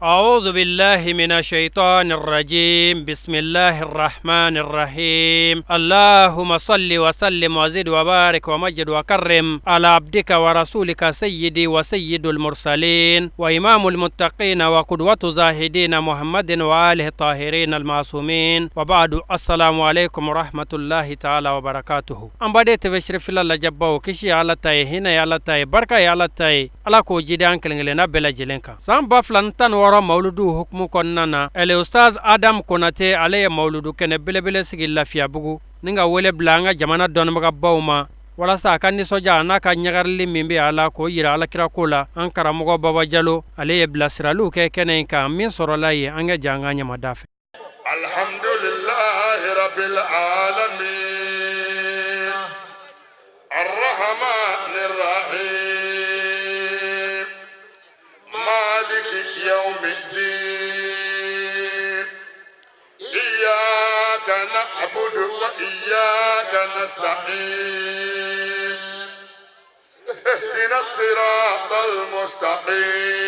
أعوذ بالله من الشيطان الرجيم بسم الله الرحمن الرحيم اللهم صل وسلم وزد وبارك ومجد وكرم على عبدك ورسولك سيدي وسيد المرسلين وإمام المتقين وقدوة زاهدين محمد وآله الطاهرين المعصومين وبعد السلام عليكم ورحمة الله تعالى وبركاته An baden TV Cherifila lajɛbaw kisi ye Ala ta ye hinɛ ye Ala ta ye barika ye Ala ta ye Ala k'o jidi an kelenkelenna bɛɛ lajɛlen kan san 2016 mawuludu hukumu kɔnɔna na El Ustaz Adam Konate ale ye mawuludu kɛnɛ belebele sigi Lafiyabugu ni ka wele bila an ka jamana dɔnnibagabaw ma walasa a ka nisɔndiya n'a ka ɲagarili min bɛ a la k'o jira alakira ko la an karamɔgɔ Baba Jalo ale ye bilasiraliw kɛ kɛnɛ in kan min sɔrɔla yen an ka jɛ an ka ɲamada fɛ Alhamdulillahi rabbil alamin arrahmanir rahim maliki yawmiddin iyyaka na'budu wa iyyaka nasta'in ihdina siratal mustaqim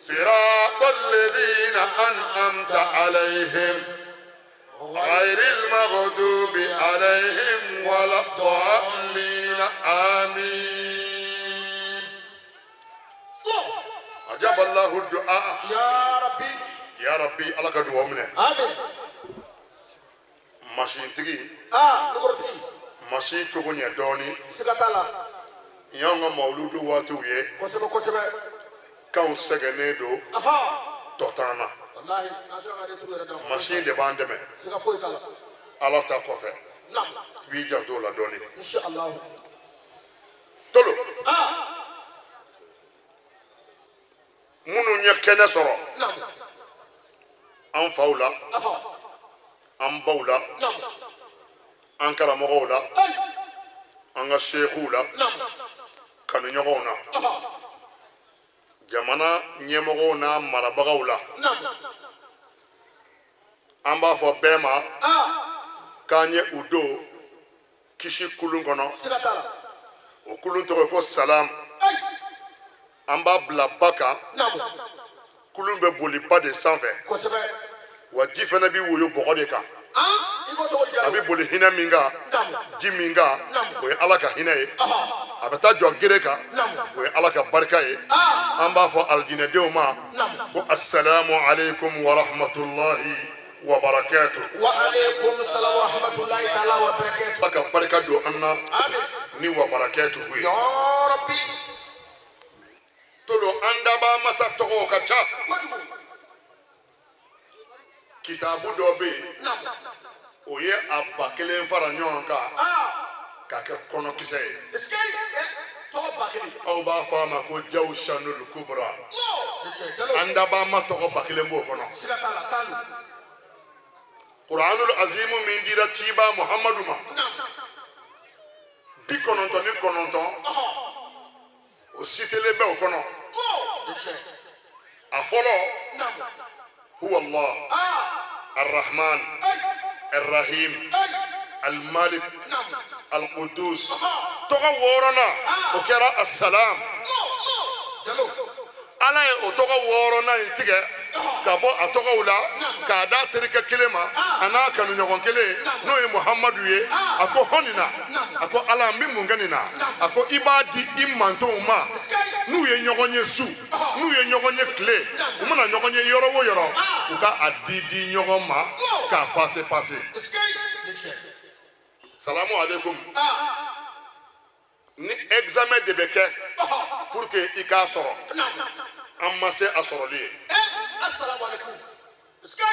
صراط الذين أنعمت عليهم غير المغضوب عليهم ولا الضالين آمين أجاب الله الدعاء يا ربي يا ربي ala ka dugawu minɛ آمين masintigi aa nɛgɛkɔrɔtigi masin cogo ɲɛ dɔɔnin siga t'a la nin y'anw ka mawuludu waatiw ye kosɛbɛ kosɛbɛ k'anw sɛgɛnnen don tɔ t'an na walahi an sera ka turu yɛrɛ da masin de b'an dɛmɛ siga foyi t'a la ala ta kɔfɛ naam i b'i janto o la dɔɔnin inshallah tolo minnu ye kɛnɛ sɔrɔ naam an faw la an baw la naam an karamɔgɔw la ayi an ka seekuw la naam kanuɲɔgɔnw na jamana ɲɛmɔgɔw n'a marabagaw la naam an b'a fɔ bɛɛ ma aa k'an ye u don kisi kulun kɔnɔ siga t'a la o kulun tɔgɔ ko salam ayi an b'a bila ba kan naam kulun bɛ boli ba de sanfɛ kosɛbɛ wa ji fana bɛ woyo bɔgɔ de kan aa i ko cogo di a bɛ boli hinɛ min kan naam ji min kan Naam. o ye ala ka hinɛ ye aha a bɛ taa jɔ gere kan naam o ye ala ka barika ye aa an b'a fɔ alijinɛdenw ma naam ko asalamu aleykum wa rahmatulahi wa barakatu wa aleykum salam wa rahmatulahi taala wa barakatu ala ka barika don an na amin ni wa barakatu ye ya rabbi tolo an dabaa masa tɔgɔw ka ca kojugu kitabu dɔ bɛ yen naam o ye a 1000 fara ɲɔgɔn kan aa k'a kɛ kɔnɔkisɛ ye est-ce que tɔgɔ 1000 aw b'a fɔ a ma ko jawusanul kubra jalo an dabaa ma tɔgɔ 1000 b'o kɔnɔ siga t'a la tan don kuranul azimu min dira ciba muhammadu ma naam 99 o sitelen bɛ o kɔnɔ o tiɲɛ a fɔlɔ naam huwa allah aa arrahman ayi arrahim ayi almalik naam alqudus tɔgɔ wɔɔrɔnan o kɛra assalam jalo ala ye o tɔgɔ wɔɔrɔnan in tigɛ ka bɔ a tɔgɔw la k'a d'a terikɛ kelen ma a n'a kanuɲɔgɔn kelen n'o ye muhamadu ye a ko hɔn nin na a ko ala n bɛ mun kɛ nin na a ko i b'a di i mantonw ma n'u ye ɲɔgɔn ye su n'u ye ɲɔgɔn ye tile u mana ɲɔgɔn ye yɔrɔ o yɔrɔ u ka a di di ɲɔgɔn ma k'a pase pase est-ce que ni tiɲɛ salamu aleykum ni examen de bɛ kɛ pour que i k'a sɔrɔ naam an ma se a sɔrɔli ye assalamu alaikum est-ce que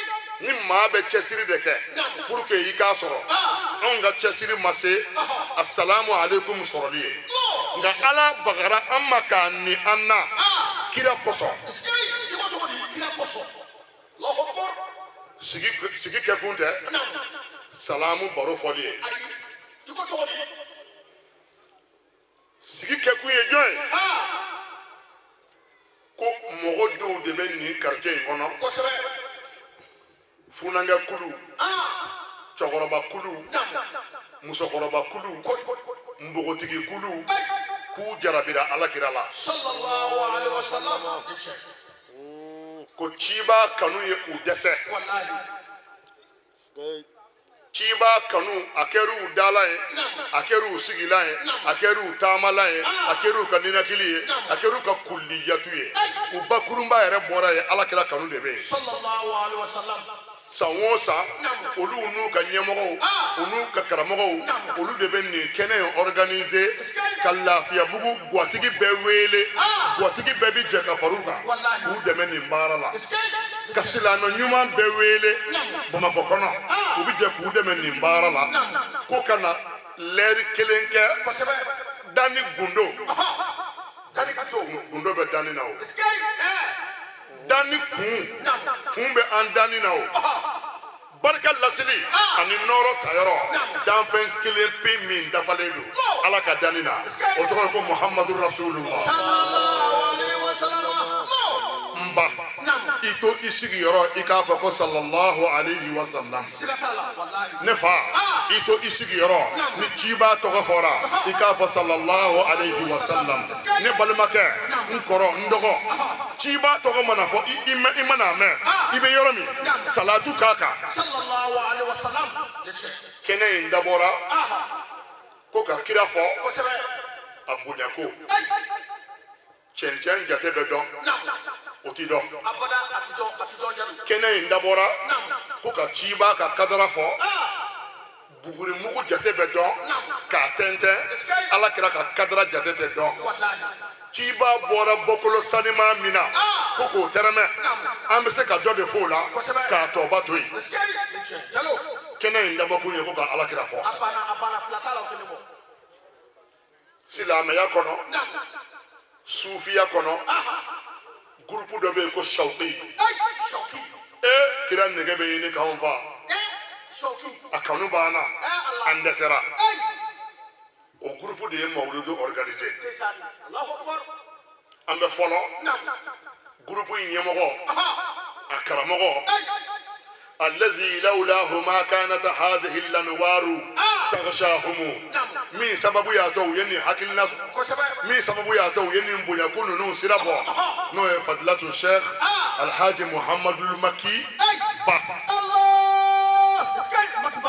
ni maa bɛ cɛsiri de kɛ pour que i k'a sɔrɔ anw ka cɛsiri ma se asalamu aleykum sɔrɔli ye nka ala bagara an ma k'a ni an na kira kosɔn est-ce que i ko cogo di kira kosɔn Allahu akbar sigi sigi kɛkun tɛ naam salamu baro fɔli ye ayi i ko cogo di sigi kɛkun ye jɔn ye aa ko mɔgɔ dɔw de bɛ nin quartier in kɔnɔ kosɛbɛ funankɛ kulu aa cɛkɔrɔba kulu naam musokɔrɔba kulu npogotigi kulu ayi K'u jarabira Ala kira la. Sallallahu alaihi wasallam. Ko ciba kanu ye u dɛsɛ. Wallahi. Ciba kanu a kɛra u dala ye, a kɛra u sigilan ye, a kɛra u taamalan ye, a kɛra u ka ninakili ye, a kɛra u ka kulliyatu ye. U bakurunba yɛrɛ bɔra ye, Ala kira kanu de bɛ yen. Sallallahu alaihi wasallam. San o san, olu n'u ka ɲɛmɔgɔw, u n'u ka karamɔgɔw, olu de bɛ nin kɛnɛ in organiser ka Lafiyabugu gwatigi bɛɛ wele. Gwatigi bɛɛ bi jɛ ka far'u kan k'u dɛmɛ nin baara la, ka silamɛ ɲuman bɛɛ wele Bamakɔ kɔnɔ, u bɛ jɛ k'u dɛmɛ nin baara la, ko ka na lɛri kelen kɛ danni gundo. Gundo bɛ danni na, o danni kun kun bɛ an danni na, o barika lasili ani nɔɔrɔ tayɔrɔ. Danfɛn kelen pe min dafalen don Ala ka danni na, o tɔgɔ ye ko Muhamadu Rasulullah. N ba, i to i sigiyɔrɔ, i k'a fɔ ko sallallahu alayhi wa sallam. Ne fa, i to i sigiyɔrɔ, ni ciba tɔgɔ fɔra, i k'a fɔ sallallahu alayhi wa sallam. Ne balimakɛ, n kɔrɔ, n dɔgɔ, ciba tɔgɔ mana fɔ, i mana mɛn, i bɛ yɔrɔ min, salatu k'a kan. Kɛnɛ in dabɔra ko ka kira fɔ a bonya ko cɛncɛn jate bɛ dɔn, o ti dɔn. Kɛnɛ in dabɔra ko ka ciba ka kadara fɔ, bugurimugu jate bɛ dɔn k'a tɛntɛn, Ala kira ka kadara jate tɛ dɔn. Ciba bɔra bɔkolo sanima min na, ko k'o tɛrɛmɛ, an bɛ se ka dɔ de fɔ o la k'a tɔba to yen. Kɛnɛ in dabɔkun ye ko ka Ala kira fɔ. Silamɛya kɔnɔ, sufiya kɔnɔ, gurupu dɔ bɛ yen ko Shawki. E kira nege bɛ ɲini k'anw fa, a kanu b'an na, an dɛsɛra. O gurupu de ye mawuludu organiser. An bɛ fɔlɔ gurupu in ɲɛmɔgɔ, a karamɔgɔ, allazi lawlahu ma kanat hazihi lanwaru taghshahum, min sababu y'a to u ye nin hakilina sɔrɔ, min sababu y'a to u ye nin bonyako ninnu sira bɔ, n'o ye Fadilatu Sheikh Alhaji Muhamadul Maki Ba.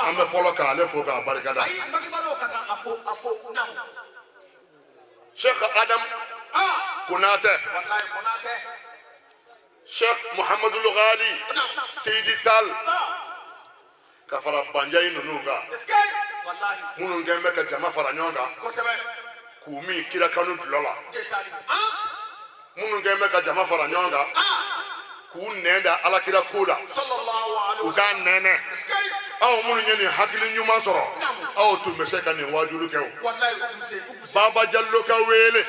An bɛ fɔlɔ k'ale fo k'a barikada. Sheikh Adam Konatɛ, Sheikh Muhamadul Ghali Seydi Tal, ka fara Banjayi ninnu kan, minnu kɛn bɛ ka jama fara ɲɔgɔn kan k'u min kira kanu dulɔ la, minnu kɛn bɛ ka jama fara ɲɔgɔn kan k'u nɛn da Ala kira ko la, u k'a nɛnɛ. Aw minnu ye nin hakili ɲuman sɔrɔ, aw tun bɛ se ka nin waajulu kɛ. O Baba Jalo ka wele,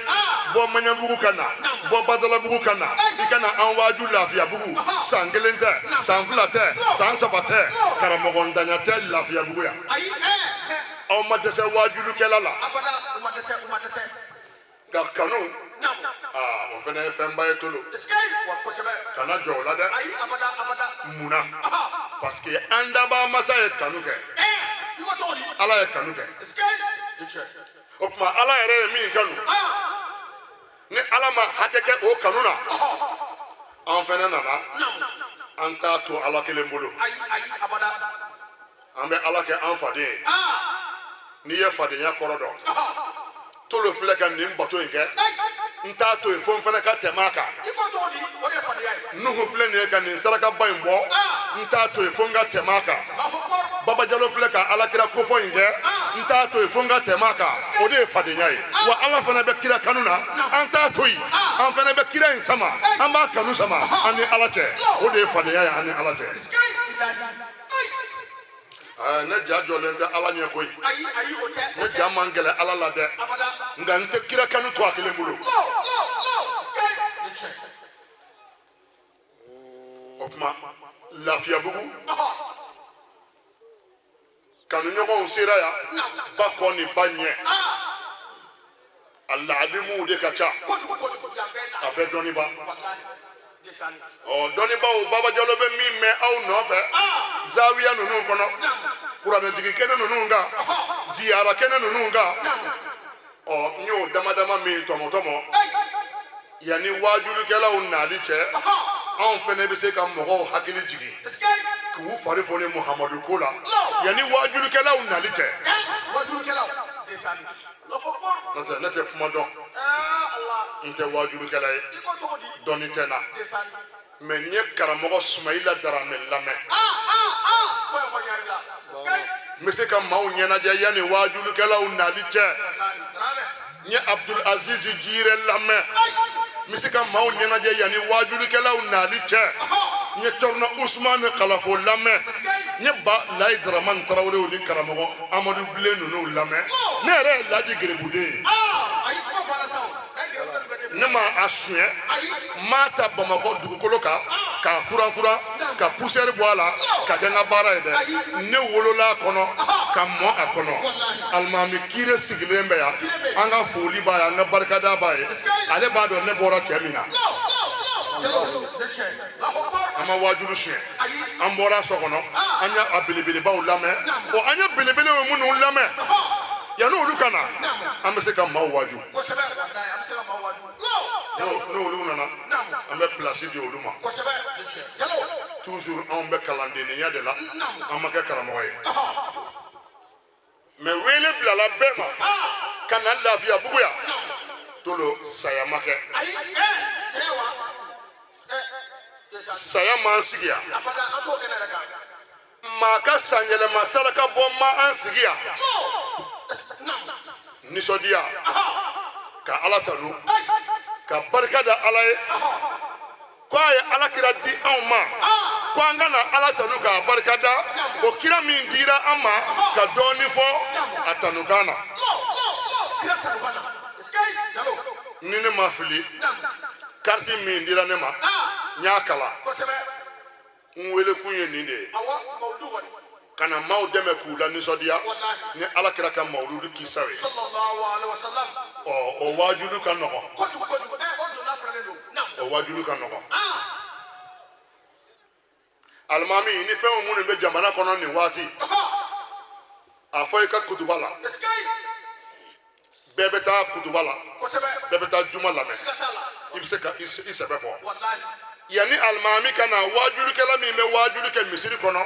bɔ Maɲanbugu ka na, bɔ Badalabugu ka na, i ka na an waaju Lafiyabugu. San kelen tɛ, san fila tɛ, san saba tɛ, karamɔgɔ ntanya tɛ Lafiyabugu yan. Aw ma dɛsɛ waajulukɛla la, nka kanu, aa, o fana ye fɛnba ye. Tolo kana jɔ o la dɛ. Munna? Parce que an dabaa masa ye kanu kɛ, Ala ye kanu kɛ. O tuma Ala yɛrɛ ye min kanu, ni Ala ma hakɛ kɛ o kanu na, an fana nana, an t'a to Ala kelen bolo. An bɛ Ala kɛ an faden ye. N'i ye fadenya kɔrɔ dɔn, tolo filɛ ka nin bato in kɛ, n t'a to yen fo n fana ka tɛmɛ a kan. Nuhu filɛ nin ye ka nin sarakaba in bɔ, n t'a to yen fo n ka tɛmɛ a kan. Baba Jalo filɛ ka Alakira kofɔ in kɛ, n t'a to yen fo n ka tɛmɛ a kan. O de ye fadenya ye. Wa Ala fana bɛ kira kanu na, an t'a to yen, an fana bɛ kira in sama, an b'a kanu sama an ni Ala cɛ. O de ye fadenya ye an ni Ala cɛ. Ne ja jɔlen tɛ Ala ɲɛ koyi, ne ja man gɛlɛn Ala la dɛ, nka n tɛ kira kanu to a kelen bolo. O tuma Lafiyabugu kanuɲɔgɔnw sera yan, ba kɔ ni ba ɲɛ, a laalimuw de ka ca, a bɛɛ dɔnniba. Ɔ, dɔnnibaw, Baba Jalo bɛ min mɛn aw nɔfɛ zawiya ninnu kɔnɔ, kuranɛjigi kɛnɛ ninnu kan, ziyara kɛnɛ ninnu kan. Ɔ, n y'o dama dama min tɔmɔ tɔmɔ yanni waajulikɛlaw nali cɛ, anw fɛnɛ bɛ se ka mɔgɔw hakili jigin k'u fari foni Muhamadu ko la yanni waajulikɛlaw nali cɛ. N'o tɛ, ne tɛ kuma dɔn, n tɛ waajulikɛla ye, dɔnni tɛ n na, mais n ye karamɔgɔ Sumayila Daramɛ lamɛn. N bɛ se ka maaw ɲɛnajɛ yanni waajulikɛlaw nali cɛ. N ye Abdul Aziz Jire lamɛn, n bɛ se ka maaw ɲɛnajɛ yanni waajulikɛlaw nali cɛ. N ye Cɔrɔnɔ Usumani Kalafo lamɛn, n ye Ba Layi Daramani Tarawelew ni karamɔgɔ Amadu Bilen ninnu lamɛn. Ne yɛrɛ ye Laji Gerebuden ye. Ne ma a suɲɛ, n m'a ta Bamakɔ dugukolo kan k'a furan furan ka poussière bɔ a la ka kɛ n ka baara ye dɛ. Ne wolola a kɔnɔ ka mɔ a kɔnɔ. Alimami Kire sigilen bɛ yan, an ka foli b'a ye, an ka barikada b'a ye. Ale b'a dɔn ne bɔra cɛ min na. An ma waajulu suɲɛ, an bɔra so kɔnɔ, an ye a belebelebaw lamɛn. Ɔ, an ye belebelew minnu lamɛn, yanni olu ka na, an bɛ se ka maaw waaju. N'olu nana, an bɛ pilasi di olu ma. Toujours anw bɛ kalandenya de la, an ma kɛ karamɔgɔ ye. Mais wele bilala bɛɛ ma ka na Lafiyabugu yan. Tolo, saya ma kɛ, saya m'an sigi yan. Maa ka sanyɛlɛma saraka bɔ ma an sigi yan. Nisɔndiya ka Ala tanu ka barika da Ala ye ko a ye Ala kira di anw ma, ko an ka na Ala tanu k'a barika da o kira min dira an ma, ka dɔɔnin fɔ a tanukan na. Ni ne ma fili, kariti min dira ne ma, n y'a kalan. N welekun ye nin de ye, ka na maaw dɛmɛ k'u la nisɔndiya ni Ala kira ka mawuludu kisa ye. Ɔ, o waajulu ka nɔgɔn, o waajulu ka nɔgɔn. Alimami, ni fɛn minnu bɛ jamana kɔnɔ nin waati, a fɔ i ka kutuba la, bɛɛ bɛ taa kutuba la, bɛɛ bɛ taa juma lamɛn, i bɛ se ka i sɛbɛ fɔ. Yanni alimami ka na, waajulikɛla min bɛ waajuli kɛ misiri kɔnɔ,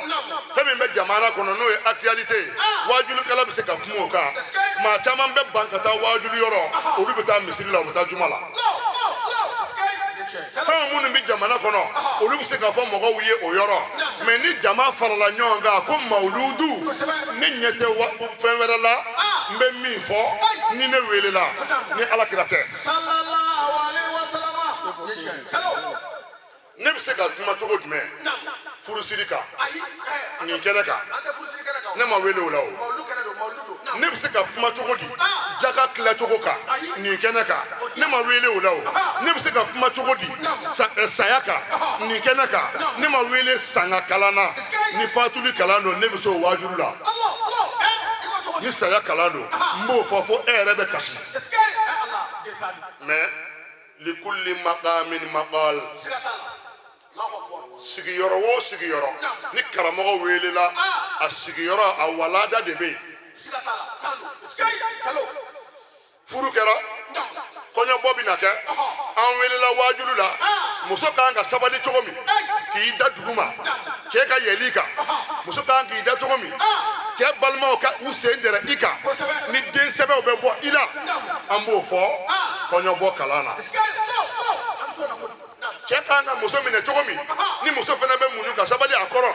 fɛn min bɛ jamana kɔnɔ n'o ye actualité ye, waajulikɛla bɛ se ka kuma o kan. Maa caman bɛ ban ka taa waajuli yɔrɔ, olu bɛ taa misiri la, u bɛ taa juma la. Fɛn minnu bɛ jamana kɔnɔ, olu bɛ se k'a fɔ mɔgɔw ye o yɔrɔ. Mais ni jama farala ɲɔgɔn kan ko mawuludu, ne ɲɛ tɛ fɛn wɛrɛ la n bɛ min fɔ ni ne welela ni Ala kira tɛ. Ne bɛ se ka kuma cogo jumɛn furusiri kan nin kɛnɛ kan? Ne ma wele o la. O ne bɛ se ka kuma cogo di jaka tilacogo kan nin kɛnɛ kan? Ne ma wele o la. O ne bɛ se ka kuma cogo di saya kan nin kɛnɛ kan? Ne ma wele sanga kalan na. Ni fatuli kalan don, ne bɛ se o waajulu la. Ni saya kalan don, n b'o fɔ fo e yɛrɛ bɛ kasi. Mais likulli maqamin maqal. Sigiyɔrɔ o sigiyɔrɔ, ni karamɔgɔ welela a sigiyɔrɔ, a walada de bɛ yen. Furu kɛra, kɔɲɔbɔ bɛ na kɛ, an welela waajulu la. Muso kan ka sabali cogo min k'i da dugu ma cɛ ka yɛlɛ i kan, muso kan k'i da cogo min cɛ balimaw ka u sen dɛrɛ i kan, ni den sɛbɛw bɛ bɔ i la, an b'o fɔ kɔɲɔbɔ kalan na. Cɛ kan ka muso minɛ cogo min, ni muso fana bɛ muɲu ka sabali a kɔrɔ,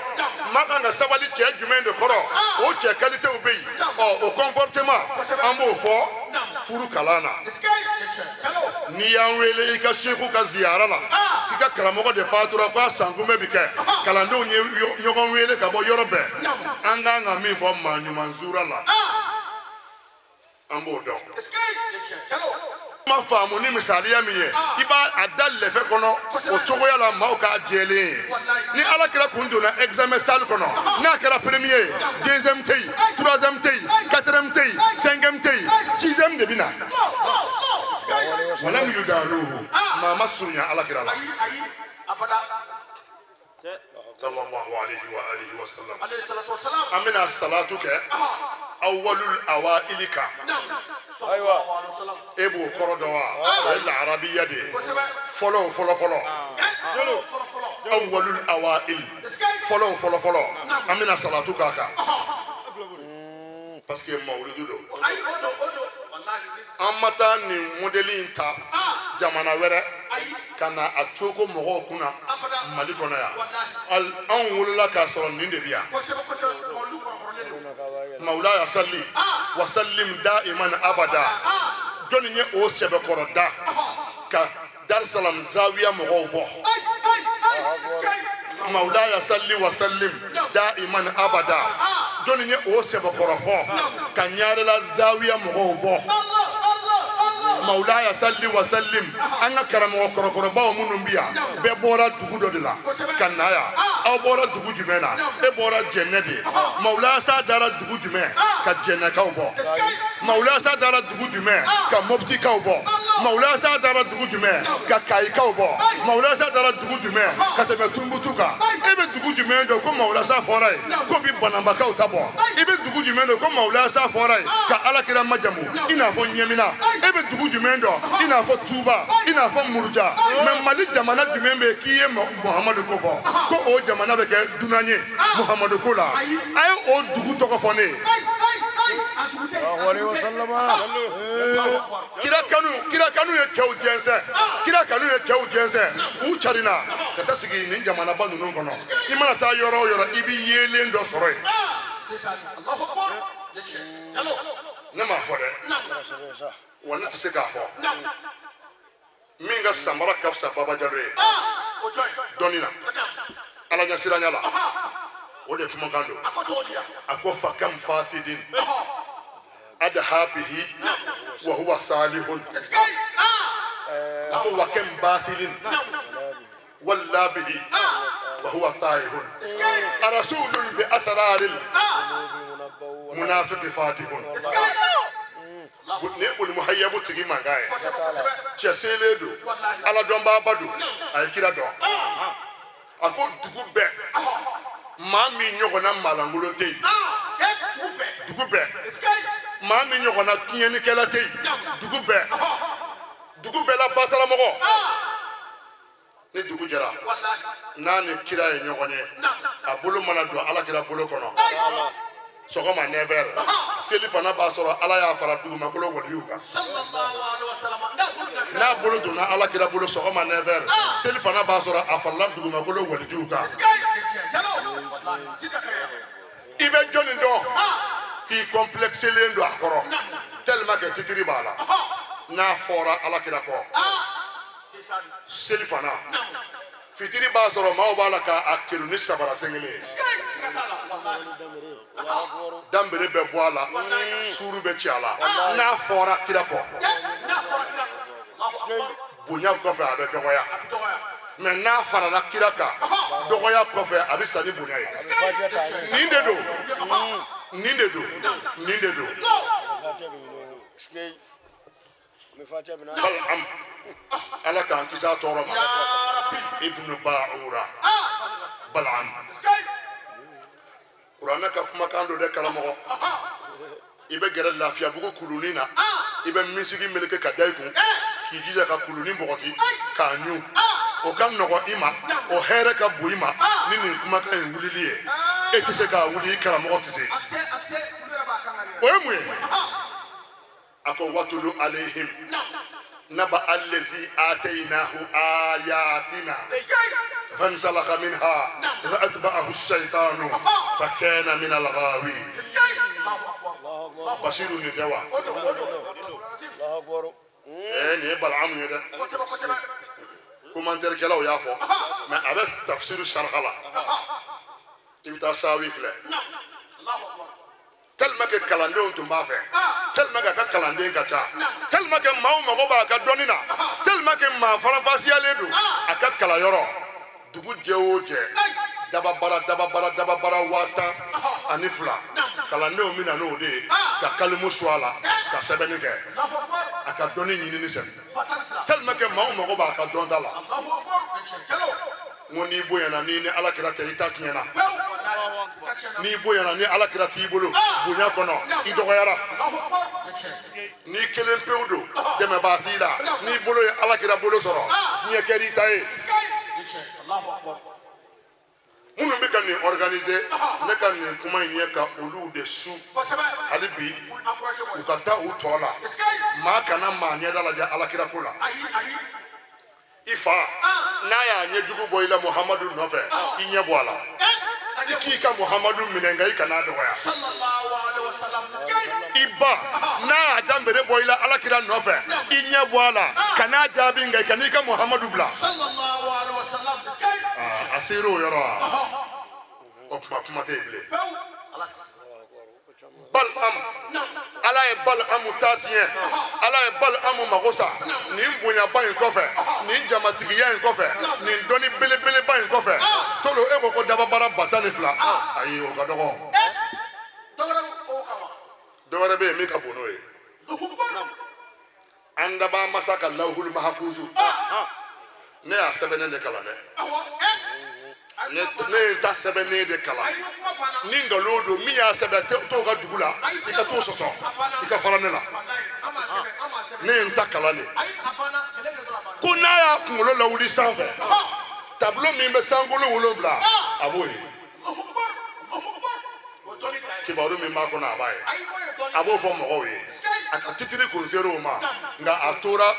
maa kan ka sabali cɛ jumɛn de kɔrɔ, o cɛ qualitéw bɛ yen. Ɔ, o comportement, an b'o fɔ furu kalan na. N'i y'an wele i ka seku ka ziyara la, k'i ka karamɔgɔ de fatura, k'a sankunbɛ bi kɛ, kalandenw ye ɲɔgɔn wele ka bɔ yɔrɔ bɛɛ, an kan ka min fɔ maa ɲuman zura la, an b'o dɔn. Ma faamu ni misaliya min ye, i b'a a da lɛfɛ kɔnɔ o cogoya la, maaw k'a jɛlen ye. Ni Ala kira kun donna examen salle kɔnɔ, n'a kɛra premier ye, deuxième tɛ yen, troisième tɛ yen, quatrième tɛ yen, cinquième tɛ yen, sixième de bɛ na. Walam yudanuhu, maa ma surunya Ala kira la, sallallahu alayhi wa alihi wa sallam. An bɛna salatu kɛ. Awalul awaili kan. Ayiwa. E b'o kɔrɔ dɔn wa? O ye larabiya de ye. Fɔlɔ fɔlɔ fɔlɔ, awalul awail, fɔlɔ fɔlɔ fɔlɔ. An bɛna salatu k'a kan parce que mawuludu don. An ma taa nin modèle in ta jamana wɛrɛ ka na a coko mɔgɔw kunna Mali kɔnɔ yan. Anw wolola k'a sɔrɔ nin de bi yan. Mawulaya salli wa sallim daiman abada. Jɔnni ye o sɛbɛkɔrɔ da ka Dar-Salam zawiya mɔgɔw bɔ? Mawulaya salli wa sallim daiman abada. Jɔnni ye o sɛbɛkɔrɔ fɔ ka Ɲarela zawiya mɔgɔw bɔ? Mawulaya salli wa sallim. An ka karamɔgɔ kɔrɔkɔrɔbaw minnu bi yan, bɛɛ bɔra dugu dɔ de la ka na yan. Aw bɔra dugu jumɛn na? E bɔra Jɛnɛ de. Mawulaya sa dara dugu jumɛn ka Jɛnɛkaw bɔ? Mawulaya sa dara dugu jumɛn ka Moptikaw bɔ? Mawulaya sa dara dugu jumɛn ka Kayikaw bɔ? Mawulaya sa dara dugu jumɛn ka tɛmɛ Tunbutu kan? E bɛ dugu jumɛn dɔn ko Mawulaya sa fɔra yen ko bi Bananbakaw ta bɔ? I bɛ dugu jumɛn dɔn ko Mawulaya sa fɔra yen ka Alakira majamu i n'a fɔ Ɲɛmina? E bɛ dugu jumɛn dɔn i n'a fɔ Tuba, i n'a fɔ Muruja? Mais Mali jamana jumɛn bɛ yen k'i ye Muhamadu ko fɔ ko o jamana bɛ kɛ dunan ye Muhamadu ko la? A ye o dugu tɔgɔ fɔ ne ye. Kira kanu, kira kanu ye cɛw jɛnsɛn. Kira kanu ye cɛw jɛnsɛn. U carinna ka taa sigi nin jamanaba ninnu kɔnɔ. I mana taa yɔrɔ o yɔrɔ, i bɛ yeelen dɔ sɔrɔ yen. Ne m'a fɔ dɛ, wa ne tɛ se k'a fɔ. Min ka samara ka fisa Baba Jalo ye dɔnni na, Ala ɲɛsiranya la, o de kumakan don. A ko fakam fasidin adha bihi wa huwa salihun. A ko wa kam batilin walla bihi wa huwa taihun arasulun bi asraril munafiqi fatihun. Ni boli muhayabu tigi mankan ye, cɛ selen don, Ala dɔnbaaba don, a ye kira dɔn. A ko dugu bɛɛ, maa min ɲɔgɔnna maalankolon tɛ yen. Dugu bɛɛ, maa min ɲɔgɔnna tiɲɛnikɛla tɛ yen. Dugu bɛɛ, dugu bɛɛ la bataramɔgɔ. Ni dugu jɛra, n'a ni kira ye ɲɔgɔn ye, a bolo mana don Ala kira bolo kɔnɔ sɔgɔma 9 heures, seli fana b'a sɔrɔ Ala y'a fara dugumakolo waliw kan. N'a bolo donna Ala kira bolo sɔgɔma 9 heures, seli fana b'a sɔrɔ a farala dugumakolo walijuw kan. I bɛ jɔnni dɔn k'i complexelen don a kɔrɔ tellement que titre b'a la? N'a fɔra Ala kira kɔ seli fana, fitiri b'a sɔrɔ maaw b'a la k'a kelu ni sabara sen kelen ye. Danbere bɛ bɔ a la, suuru bɛ ci a la. N'a fɔra kira kɔ, bonya kɔfɛ a bɛ dɔgɔya. Mais n'a farala kira kan, dɔgɔya kɔfɛ a bɛ sa ni bonya ye. Nin de don, nin de don, nin de don. Balam, Ala k'an kisi a tɔɔrɔ ma. Ibnu Baura Balam, kuranɛ ka kumakan don dɛ. Karamɔgɔ, i bɛ gɛrɛ Lafiyabugu kulunin na, i bɛ misigi meleke ka da i kun k'i jija ka kulunin bɔgɔti k'a ɲun, o ka nɔgɔn i ma, o hɛrɛ ka bon i ma ni nin kumakan in wulili ye. E tɛ se k'a wuli, i karamɔgɔ tɛ se. O ye mun ye? A ko watulu alayhim naba allazi atainahu ayatina fansalakha minha fa atba'ahu ash-shaytanu fa kana min al-ghawin. Basiru, nin tɛ wa? Ɛɛ, nin ye Balamu ye dɛ. Commentaire kɛlaw y'a fɔ, mais a bɛ tafsiru sharha la. I bɛ taa Sawi filɛ. Tellement que kalandenw tun b'a fɛ, tellement que a ka kalanden ka ca, tellement que maaw mago b'a ka dɔnni na, tellement que maa faranfasiyalen don. A ka kalanyɔrɔ, dugu jɛ o jɛ, dababara dababara dababara 10,002, kalandenw bɛ na n'o de ye ka kalimu su a la ka sɛbɛnni kɛ, a ka dɔnni ɲinini sɛbɛn, tellement que maaw mago b'a ka dɔnta la. N ko n'i bonyana, n'i ni Ala kira tɛ, i ta tiɲɛna. N'i bonyana ni ala kira t'i bolo bonya kɔnɔ, i dɔgɔyara. N'i kelen pewu don, dɛmɛbaa t'i la, n'i bolo ye ala kira bolo sɔrɔ, diɲɛ kɛr'i ta ye. Minnu bɛ ka nin organiser, ne ka nin kuma in ye ka olu de su hali bi, u ka taa u tɔ la. Maa kana maa ɲɛda lajɛ alakira ko la. I fa n'a y'a ɲɛjugu bɔ i la Muhamadu nɔfɛ, i ɲɛ bɔ a la. I k'i ka Muhamadu minɛ, nka i kan'a dɔgɔya. I ba n'a y'a danbere bɔ i la alakira nɔfɛ, i ɲɛ bɔ a la, kan'a jaabi, nka i kan'i ka Muhamadu bila. A ser'o yɔrɔ wa, o tuma kuma tɛ yen bilen. Bal am ala ye bal amu ta tiɲɛ, ala ye bal amu mago sa. Nin bonyaba in kɔfɛ, nin jamatigiya in kɔfɛ, nin dɔnni belebeleba in kɔfɛ, tolo e ko ko dababara 12,000, ayi, o ka dɔgɔ. Dɔ wɛrɛ bɛ yen min ka bon n'o ye. An dabaa masa ka lawhul mahafuzu, ne y'a sɛbɛnnen de kalan dɛ. Ne ye n ta sɛbɛnnen de kalan. Ni nkalon don, min y'a sɛbɛn t'o ka dugu la, i ka t'o sɔsɔ, i ka fara ne la. Ne ye n ta kalan de. Ko n'a y'a kunkolo lawuli sanfɛ, tableau min bɛ sankolo wolonwula, a b'o ye. Kibaru min b'a kɔnɔ, a b'a ye, a b'o fɔ mɔgɔw ye. A ka titiri kun sera o ma, nka a tora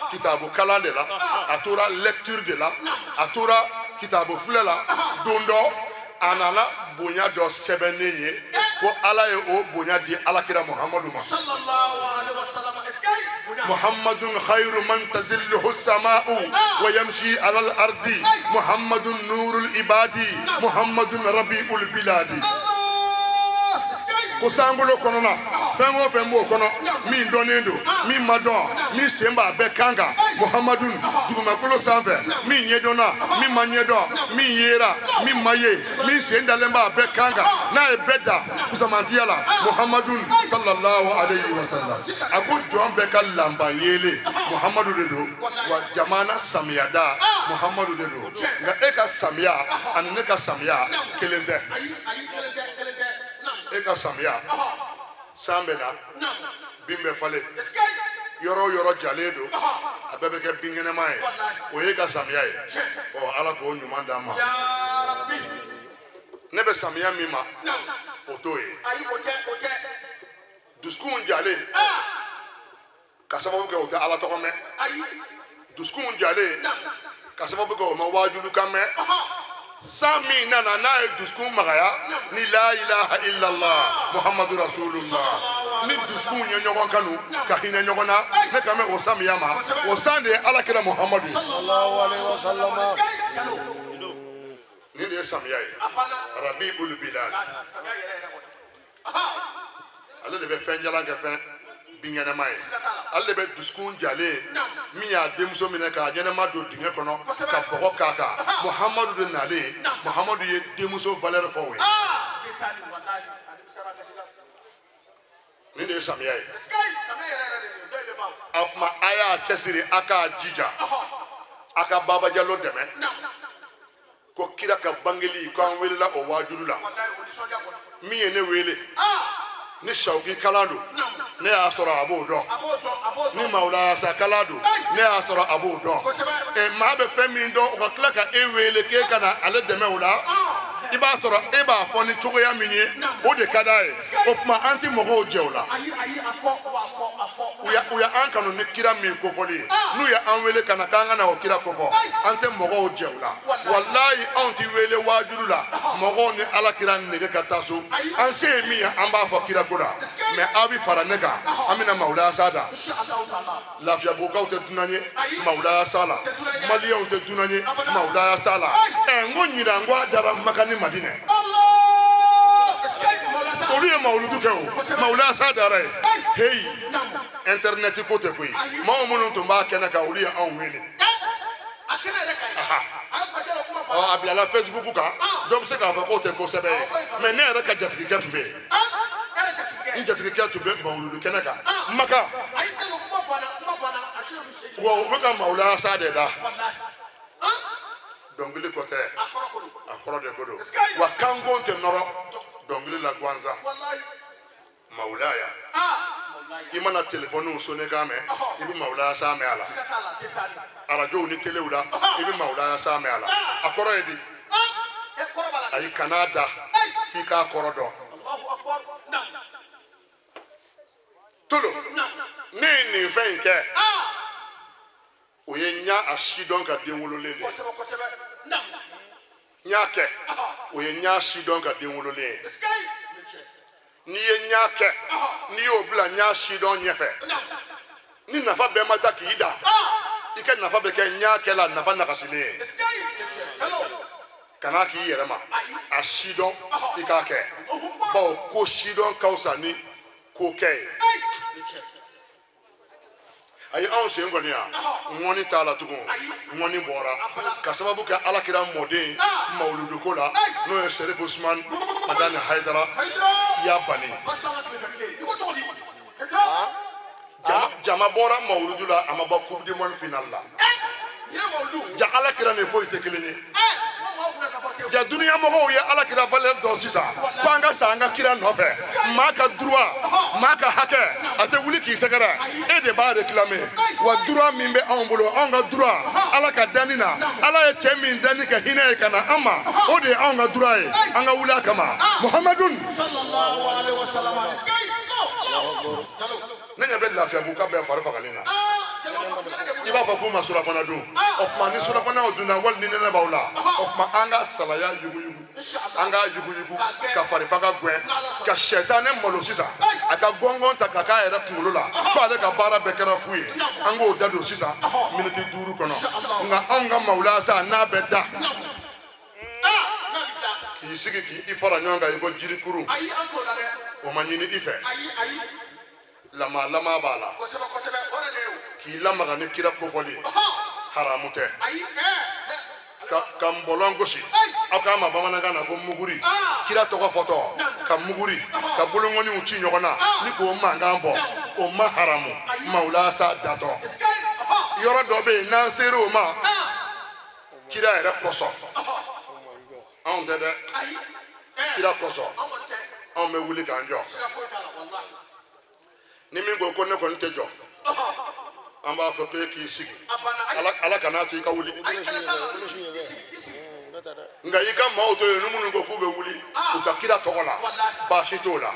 kitabu kalan de la, a tora lecture de la, a tora kitabu filɛ la. Don dɔ, a nana bonya dɔ sɛbɛnnen ye ko ala ye o bonya di alakira Muhamadu ma. Muhammadun khayru man tazilluhu sama'u wa yamshi ala al-ardi, Muhammadun nurul ibadi, Muhammadun rabi'ul biladi. Ko sankolo kɔnɔna, fɛn o fɛn b'o kɔnɔ, min dɔnnen don, min ma dɔn, min sen b'a bɛɛ kan kan, Muhamadun. Dugumakolo sanfɛ, min ɲɛdɔnna, min ma ɲɛdɔn, min yera, min ma ye, min sen dalen b'a bɛɛ kan kan, n'a ye bɛɛ da kusamantiya la, Muhamadun sallallahu alayhi wa sallam. A ko jɔn bɛɛ ka lanpan yeelen, Muhamadu de don wa. Jamana samiyada, Muhamadu de don. Nka e ka samiya ani ne ka samiya kelen tɛ. E ka samiya, san bɛ na, bin bɛ falen, yɔrɔ o yɔrɔ jalen don, a bɛɛ bɛ kɛ binkɛnɛma ye. O ye ka samiya ye. Ɔ, ala k'o ɲuman d'an ma. Ne bɛ samiya min ma, o t'o ye. Dusukun jalen ka sababu kɛ o tɛ ala tɔgɔ mɛn, dusukun jalen ka sababu kɛ o ma waajulukan mɛn. San min nana, n'a ye dusukun magaya ni la ilaha illallah Muhammadu rasulullah, ni dusukun ye ɲɔgɔn kanu ka hinɛ ɲɔgɔn na, ne kan bɛ o samiya ma. O san de ye ala kira Muhammadu ye. Nin de ye samiya ye, rabiul bilad. Ale de bɛ fɛn jalan kɛ fɛn binkɛnɛma ye. Ale de bɛ dusukun jalen min y'a denmuso minɛ k'a ɲɛnɛma don dingɛ kɔnɔ ka bɔgɔ k'a kan, Muhamadu de nalen. Muhamadu ye denmuso valeur fɔ o ye. Nin de ye samiya ye. A tuma, a y'a cɛsiri, a k'a jija, a ka Baba Jalo dɛmɛ ko kira ka bangeli, ko an welela o waajulu la. Min ye ne wele, ni sawuki kalan don, ne y'a sɔrɔ a b'o dɔn. Ni mawulasa kalan don, ne y'a sɔrɔ a b'o dɔn. Ɛ, maa bɛ fɛn min dɔn, o ka tila ka e wele k'e ka na ale dɛmɛ o la, i b'a sɔrɔ e b'a fɔ ni cogoya min ye, o de ka d'a ye. O tuma, an tɛ mɔgɔw jɛ o la. U y'an kanu ni kira min kofɔli ye, n'u ye an wele ka na k'an ka na o kira kofɔ, an tɛ mɔgɔw jɛ o la. Walayi, anw tɛ wele waajulu la mɔgɔw ni ala kira nege ka taa so. An se ye min ye, an b'a fɔ kira ko la. Mɛ aw bɛ fara ne kan, an bɛna mawulaya sa da. Lafiyabugukaw tɛ dunan ye mawulaya sa la, maliyɛnw tɛ dunan ye mawulaya sa la. Ɛ, n ko ɲinan, n ko a dara Maka ni Madinɛ, olu ye mawuludu kɛ, o mawulaya sa dara ye. Heyi, internet ko tɛ koyi. Maaw minnu tun b'a kɛnɛ kan, olu ye anw wele. Ɔ, a bilala Facebook kan, dɔ bɛ se k'a fɔ k'o tɛ ko sɛbɛ ye. Mɛ ne yɛrɛ ka jatigikɛ tun bɛ yen, n jatigikɛ tun bɛ mawuludu kɛnɛ kan Maka wa. U bɛ ka mawulaya sa de da. Dɔnkili ko tɛ, a kɔrɔ de ko don. Wa kanko tɛ nɔrɔ dɔnkili la gansan. Mawulaya, i mana telefɔniw sonnekan mɛn, i bɛ mawulaya sa mɛn a la. Arajow ni telew la, i bɛ mawulaya sa mɛn a la. A kɔrɔ ye di? Ayi, kan'a da f'i k'a kɔrɔ dɔn. Tolo, ne ye nin fɛn in kɛ, o ye n y'a a sidɔn ka den wololen de ye. N y'a kɛ, o ye n y'a sidɔn ka den wololen ye. N'i ye n y'a kɛ, n'i y'o bila n y'a sidɔn ɲɛfɛ, ni nafa bɛɛ ma taa k'i dan, i ka nafa bɛ kɛ n y'a kɛ la nafa nagasilen ye. Kana k'i yɛrɛ ma, a sidɔn i k'a kɛ, bawo ko sidɔn ka fisa ni ko kɛ ye. Ayi, anw sen kɔni yan, ŋɔni t'a la tugun. Ŋɔni bɔra ka sababu kɛ ala kira mɔden mawuluduko la, n'o ye Serif Usman Madani Hayidara ya bani. Jama bɔra mawuludu la, a ma bɔ Coupe du monde finale la. Ja ala kira ni foyi tɛ kelen ye. Ja duniya mɔgɔw ye ala kira valeur dɔn sisan, ko an ka sa an ka kira nɔfɛ. Maa ka droit, maa ka hakɛ, a tɛ wuli k'i sɛgɛrɛ, e de b'a réclamer. Wa droit min bɛ anw bolo, anw ka droit ala ka danni na, ala ye cɛ min danni kɛ hinɛ ye ka na an ma, o de ye anw ka droit ye. An ka wuli a kama. Muhamadun, ne ɲɛ bɛ Lafiyabugu ka bɛɛ fari fagalen na. I b'a fɔ k'u ma surafana dun. O tuma ni surafanaw dunna, wali ni nɛnɛ b'aw la, o tuma an ka salaya yuguyugu, an ka yuguyugu ka farifaga gɛn ka sɛtanɛ malo sisan, a ka gɔngɔn ta ka k'a yɛrɛ kunkolo la ko ale ka baara bɛɛ kɛra fu ye. An k'o da don sisan miniti 5 kɔnɔ. Nka anw ka mawulaya sa, n'a bɛ da k'i sigi k'i fara ɲɔgɔn kan i ko jirikuru, o ma ɲini i fɛ. Lama lama b'a la k'i lamaga ni kira kofɔli ye, haramu tɛ. Ka nbɔlɔn gosi, aw k'a ma bamanankan na ko muguri, kira tɔgɔ fɔtɔ ka muguri ka bolonkɔniw ci ɲɔgɔn na ni k'o mankan bɔ, o ma haramu mawulaya sa datɔ. Yɔrɔ dɔ bɛ yen, n'an sera o ma kira yɛrɛ kosɔn, anw tɛ dɛ, kira kosɔn anw bɛ wuli k'an jɔ. Ni min ko ko ne kɔni tɛ jɔ, an b'a fɔ k'e k'i sigi, ala kan'a to i ka wuli. Nka i ka maaw to yen, ni minnu ko k'u bɛ wuli u ka kira tɔgɔ la, baasi t'o la.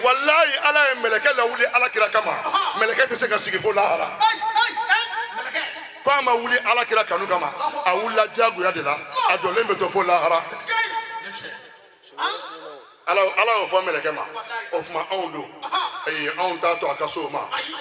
Walayi, ala ye mɛlɛkɛ lawuli ala kira kama, mɛlɛkɛ tɛ se ka sigi fo lahara. Ko a ma wuli ala kira kanu kama, a wulila diyagoya de la, a jɔlen bɛ to fo lahara. Ala ala y'o fɔ mɛlɛkɛ ma. O tuma anw don, ayi, anw t'a to a ka so o ma.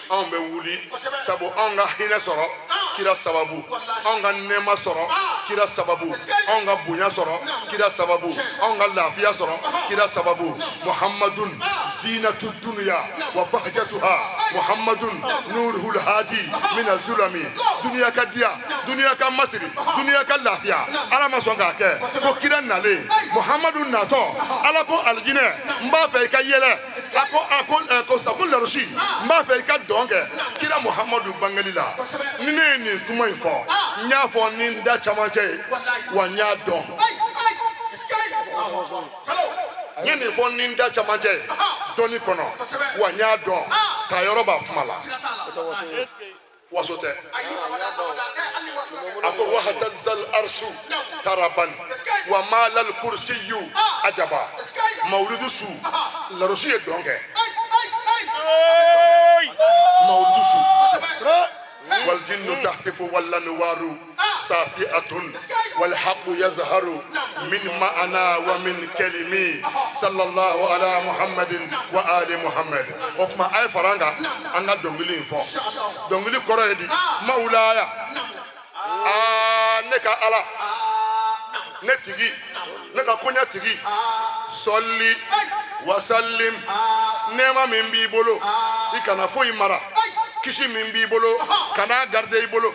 Anw bɛ wuli sabu anw ka hinɛ sɔrɔ kira sababu, anw ka nɛɛma sɔrɔ kira sababu, anw ka bonya sɔrɔ kira sababu, anw ka lafiya sɔrɔ kira sababu. Muhammadun zinatu dunuya wa bahjatuha, muhammadun nuruhul hadi mina zulami. Duniya ka diya, duniya ka masiri, duniya ka lafiya, ala ma sɔn k'a kɛ ko kira nalen. Muhammadu natɔ, ala ko alijinɛ, n b'a fɛ i ka yɛlɛ. A ko a ko ɛ ko sa ko larusi, n b'a fɛ i ka dɔn kɛ kira Muhammadu bangeli la. Ni ne ye nin kuma in fɔ, n y'a fɔ ni n da camancɛ ye, wa n y'a dɔn. N ye nin fɔ ni n da camancɛ ye dɔnni kɔnɔ, wa n y'a dɔn. Ta yɔrɔ b'a kuma la, waso tɛ. A ko wahtazal arsu taraban wa malal kursiyu ajaba. Mawuludu su, larusi ye dɔn kɛ mawuludu su. Waljinnu tahtifu wallanwaru sati'atun walhaqu yazharu min ma'ana wa min kalimi sallallahu ala muhammadin wa ali muhammad. O tuma a ye fara an kan, an ka dɔnkili in fɔ. Dɔnkili kɔrɔ ye di? Mawulaya, aa, ne ka ala, ne tigi, ne ka koɲɛ tigi, sɔli wasalim, nɛɛma min b'i bolo, i kana foyi mara. Kisi min b'i bolo, kana garder i bolo.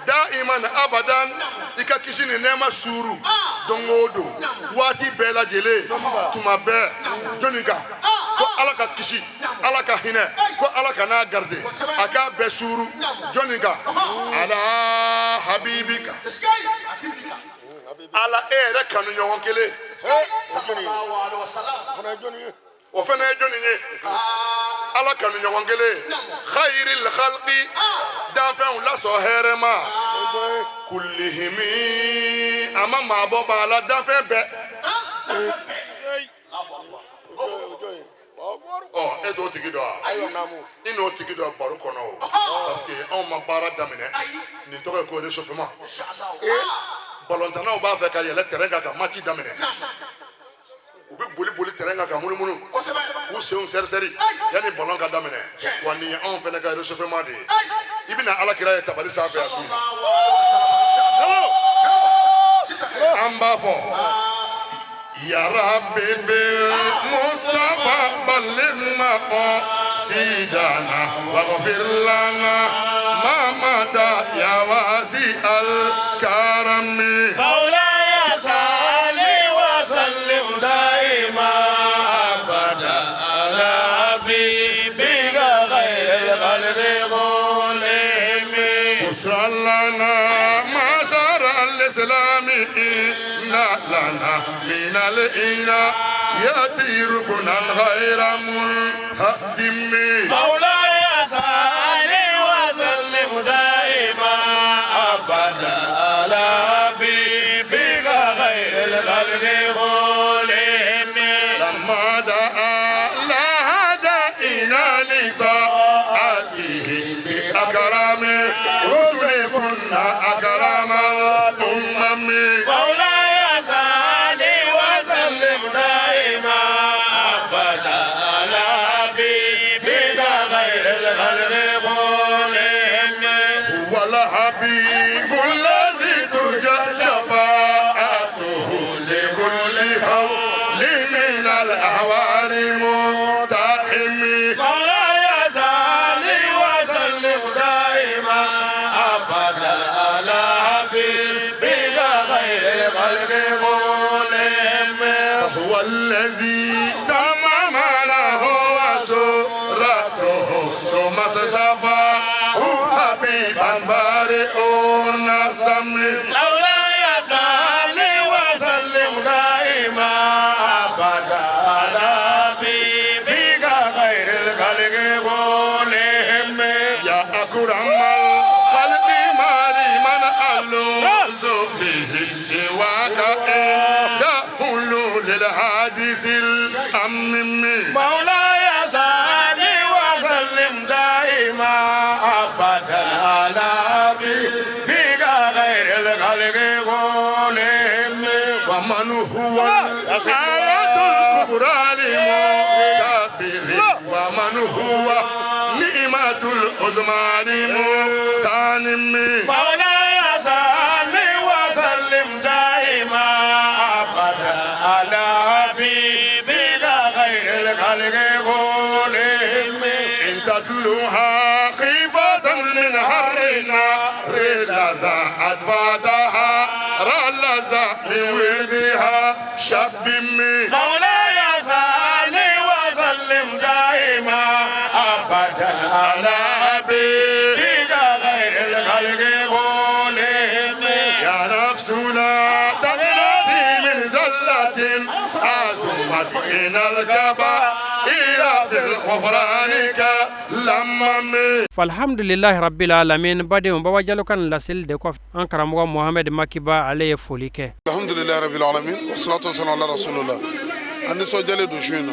Daiman abadan, i ka kisi ni nɛɛma suuru don o don, waati bɛɛ lajɛlen, tuma bɛɛ. Jɔnni kan ko ala ka kisi, ala ka hinɛ, ko ala kana garder, a k'a bɛɛ suuru jɔnni kan? Ala habibika. Ala e yɛrɛ kanu ɲɔgɔn kelen, o fana ye jɔnni ye? Ala kanu ɲɔgɔn kelen, khayril khalqi, danfɛnw lasɔn hɛrɛma, kullihimi, a ma maa bɔ b'a la, danfɛn bɛɛ. Ɔ, e t'o tigi dɔn wa? I n'o tigi dɔn baro kɔnɔ o, parce que anw ma baara daminɛ. Nin tɔgɔ ye ko réchauffement. Balontannaw b'a fɛ ka yɛlɛ terrain kan ka match daminɛ, u bɛ boli boli terrain kan ka munumunu k'u senw sɛri-sɛri yanni ballon ka daminɛ. Wa nin ye anw fana ka réchauffement de ye. I bɛna Ala kira ye tabali sanfɛ yan su in na. An b'a fɔ: Ya Rabbi bil Mustafa balligh maqasidana waghfir lana ma mada ya wasi al karami. مولاي صل وسلم دائما ابدا على حبيبك خير الخلق كلهم. بشرى لنا معشر الإسلام، إن لنا من العناية ركنا غير منهدم. مولاي صل وسلم دائما ابدا على حبيبك خير الخلق كلهم. لما دعا لا هدينا لطاعته بأكرم رسل كنا أكرم الأمم. مولاي صل وسلم دائما ابدا على حبيبك خير الخلق كلهم. هو الحبيب الذي ترجى شفاعته لكل هول من الأهوال مقتحم. مولاي صل وسلم دائما ابدا على حبيبك خير الخلق كلهم. هو الذي تمام له وسورته ثم اصطفاه حبيبا بارئ النسم. مولاي صل وسلم دائما ابدا على حبيبك خير الخلق كلهم. يا أكرم الخلق ما لمن ألوذ به سواك عند حلول الحادث الأمم. مولاي صل وسلم دائما ابدا على حبيبك خير الخلق كلهم. ومن هو الآية الكبرى لمكبر، ومن هو نعمة العظمى لمغتنم. مولاي صل وسلم دائما ابدا على حبيبك خير الخلق كلهم. إن تتلوها خيفة من حر نار لظى أطفاتها لظى من وردها شبم. مولاي صل وسلم دائما ابدا على حبيبك خير الخلق كلهم. يا نفس لا تقنطي من زلة عظمت إن الكبائر في الغفران كالأمم. Alhamdulilahi rabbil alamin. Badenw, Baba Jalo ka nin laseli de kɔfɛ, an karamɔgɔ Mohamɛd Makiba, ale ye foli kɛ. Alhamdulilayi rabbil alamin, wassalatu wassalamu ala rasulillah. An nisɔndiyalen don su in na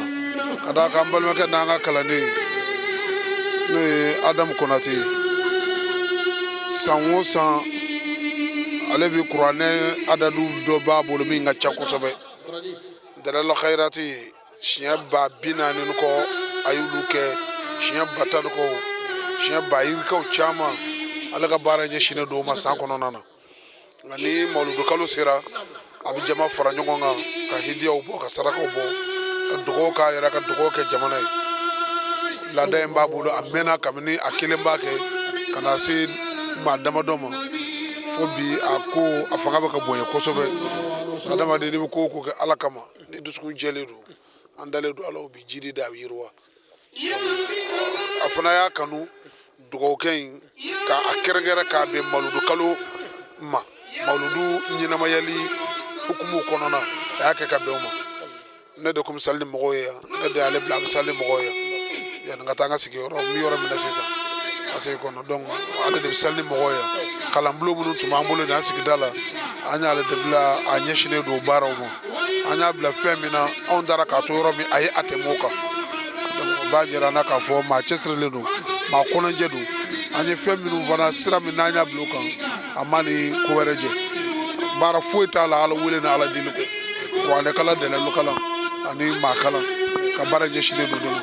ka d'a kan an balimakɛ n'an ka kalanden, n'o ye Adamu Konate ye, san o san ale bi kuranɛ adadu dɔ b'a bolo min ka ca kosɛbɛ. Dalala khayrati siɲɛ 40,000 ni kɔ a y'olu kɛ, siɲɛ 10,000 ni kɔ, siɲɛ ba yirikaw caman. Ale ka baara ɲɛsinnen don o ma san kɔnɔna na. Nka ni mawuludu kalo sera, a bɛ jama fara ɲɔgɔn kan ka hidiyaw bɔ, ka sarakaw bɔ, ka dugawu k'a yɛrɛ, ka dugawu kɛ jamana ye. Laada in b'a bolo, a mɛnna kabini a kelen b'a kɛ ka na se maa damadɔ ma fo bi. A ko a fanga bɛ ka bonya kosɛbɛ. Adamaden, n'i bɛ ko o ko kɛ Ala kama, ni dusukun jɛlen don, an dalen don Ala, o bɛ jiri da, a bɛ yiriwa. A fana y'a kanu dugawukɛ in k'a kɛrɛnkɛrɛn k'a bɛn mawuludu kalo ma, mawuludu ɲɛnamayali. hukumu kɔnɔna a y'a kɛ ka bɛn o ma. Ne de tun bɛ sali ni mɔgɔw ye yan, ne de y'ale bila a bɛ sali ni mɔgɔw ye yan yanni n ka taa n ka sigiyɔrɔ, n bɛ yɔrɔ min na sisan parce que kɔnɔ. Donc ale de bɛ sali ni mɔgɔw ye yan. Kalanbulon minnu tun b'an bolo nin an sigida la, an y'ale de bila a ɲɛsinnen don baaraw ma. An y'a bila fɛn min na, anw taara k'a to yɔrɔ min, a ye a tɛmɛ o kan. Donc o b'a jira an na k'a fɔ maa cɛsirilen don, maa kɔnɔjɛ don. An ye fɛn minnu fana sira min n'an y'a bila o kan, a ma ni ko wɛrɛ jɛ. Baara foyi t'a la Ala wele ni Ala deli kɔ, kuranɛ kalan, dalilu kalan ani maa kalan, ka baara ɲɛsinnen don de ma.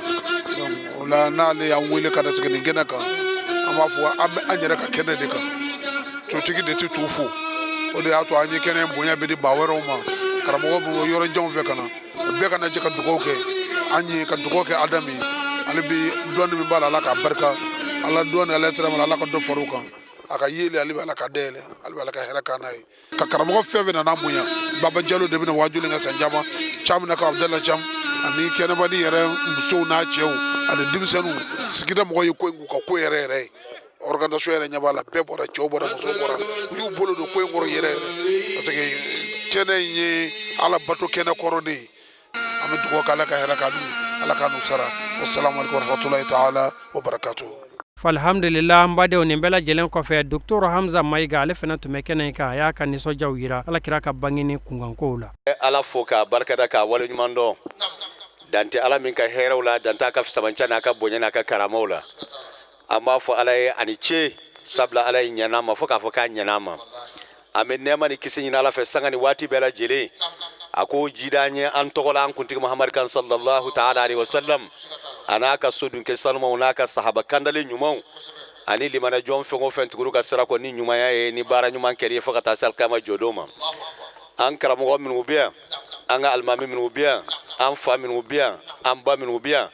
Donc o la, n'ale y'an wele ka na sigi nin kɛnɛ kan, an b'a fɔ an bɛ an yɛrɛ ka kɛnɛ de kan. Tutigi de tɛ tu fo. O de y'a to an ye kɛnɛ bonya bɛ di maa wɛrɛw ma, karamɔgɔ minnu bɛ yɔrɔ janw fɛ ka na, bɛɛ ka na jɛ ka dugawu kɛ an ye, ka dugawu kɛ Adamu ye. Ale bi dɔnni min b'a la, Ala k'a barika. Ala dɔnni, Ala tɛrɛma, Ala ka dɔ far'o kan. A ka yeli, ale bɛ Ala ka dayɛlɛ, ale bɛ Ala ka hɛrɛ k'an n'a ye. Ka karamɔgɔ fɛn fɛn nana bonya, Baba Jalo de bɛna waajuli kɛ san caman cam na, ka Abudala Cam ani kɛnɛbani yɛrɛ musow n'a cɛw ani denmisɛnninw, sigida mɔgɔw ye ko in k'u ka ko yɛrɛ yɛrɛ ye. Organisation yɛrɛ ɲɛ b'a la, bɛɛ bɔra, cɛw bɔra, musow bɔra, u y'u bolo don ko in kɔrɔ yɛrɛ yɛrɛ, parce que kɛnɛ in ye Ala bato kɛnɛ kɔrɔ de ye. An bɛ dugawu kɛ, Ala ka hɛrɛ k'an n'u ye, Ala k'an n'u sara. Wasalamu alaikum warahmatulahi taala wa barakatuhu. Alhamdulillah, n badenw, nin bɛɛ lajɛlen kɔfɛ, Docteur Hamza Mayiga, ale fana tun bɛ kɛnɛ in kan. A y'a ka nisɔndiyaw yira Ala kira ka bangeni kunkankow la. Ala fo k'a barikada, k'a waleɲuman dɔn. Dan tɛ Ala min ka hɛrɛw la, dan t'a ka sabanca n'a ka bonya n'a ka karamaw la. An b'a fɔ Ala ye ani ce, sabula Ala ye ɲɛna ma fo k'a fɔ k'a ɲɛna ma. An bɛ nɛɛma ni kisi ɲini Ala fɛ sanga ni waati bɛɛ lajɛlen, a k'o jida an ye an tɔgɔ la an kuntigi Muhamadu kan, sallallahu taala alaihi wasallam, a n'a ka sodunkɛ sanumaw n'a ka sahaba kandalen ɲumanw ani limanajɔn fɛn o fɛn tuguru ka sira kɔ ni ɲumanya ye, ni baara ɲuman kɛli ye, fo ka taa se alikiyama jɔdon ma. An karamɔgɔ minnu bɛ yan, an ka alimami minnu bɛ yan, an fa minnu bɛ yan, an ba minnu bɛ yan,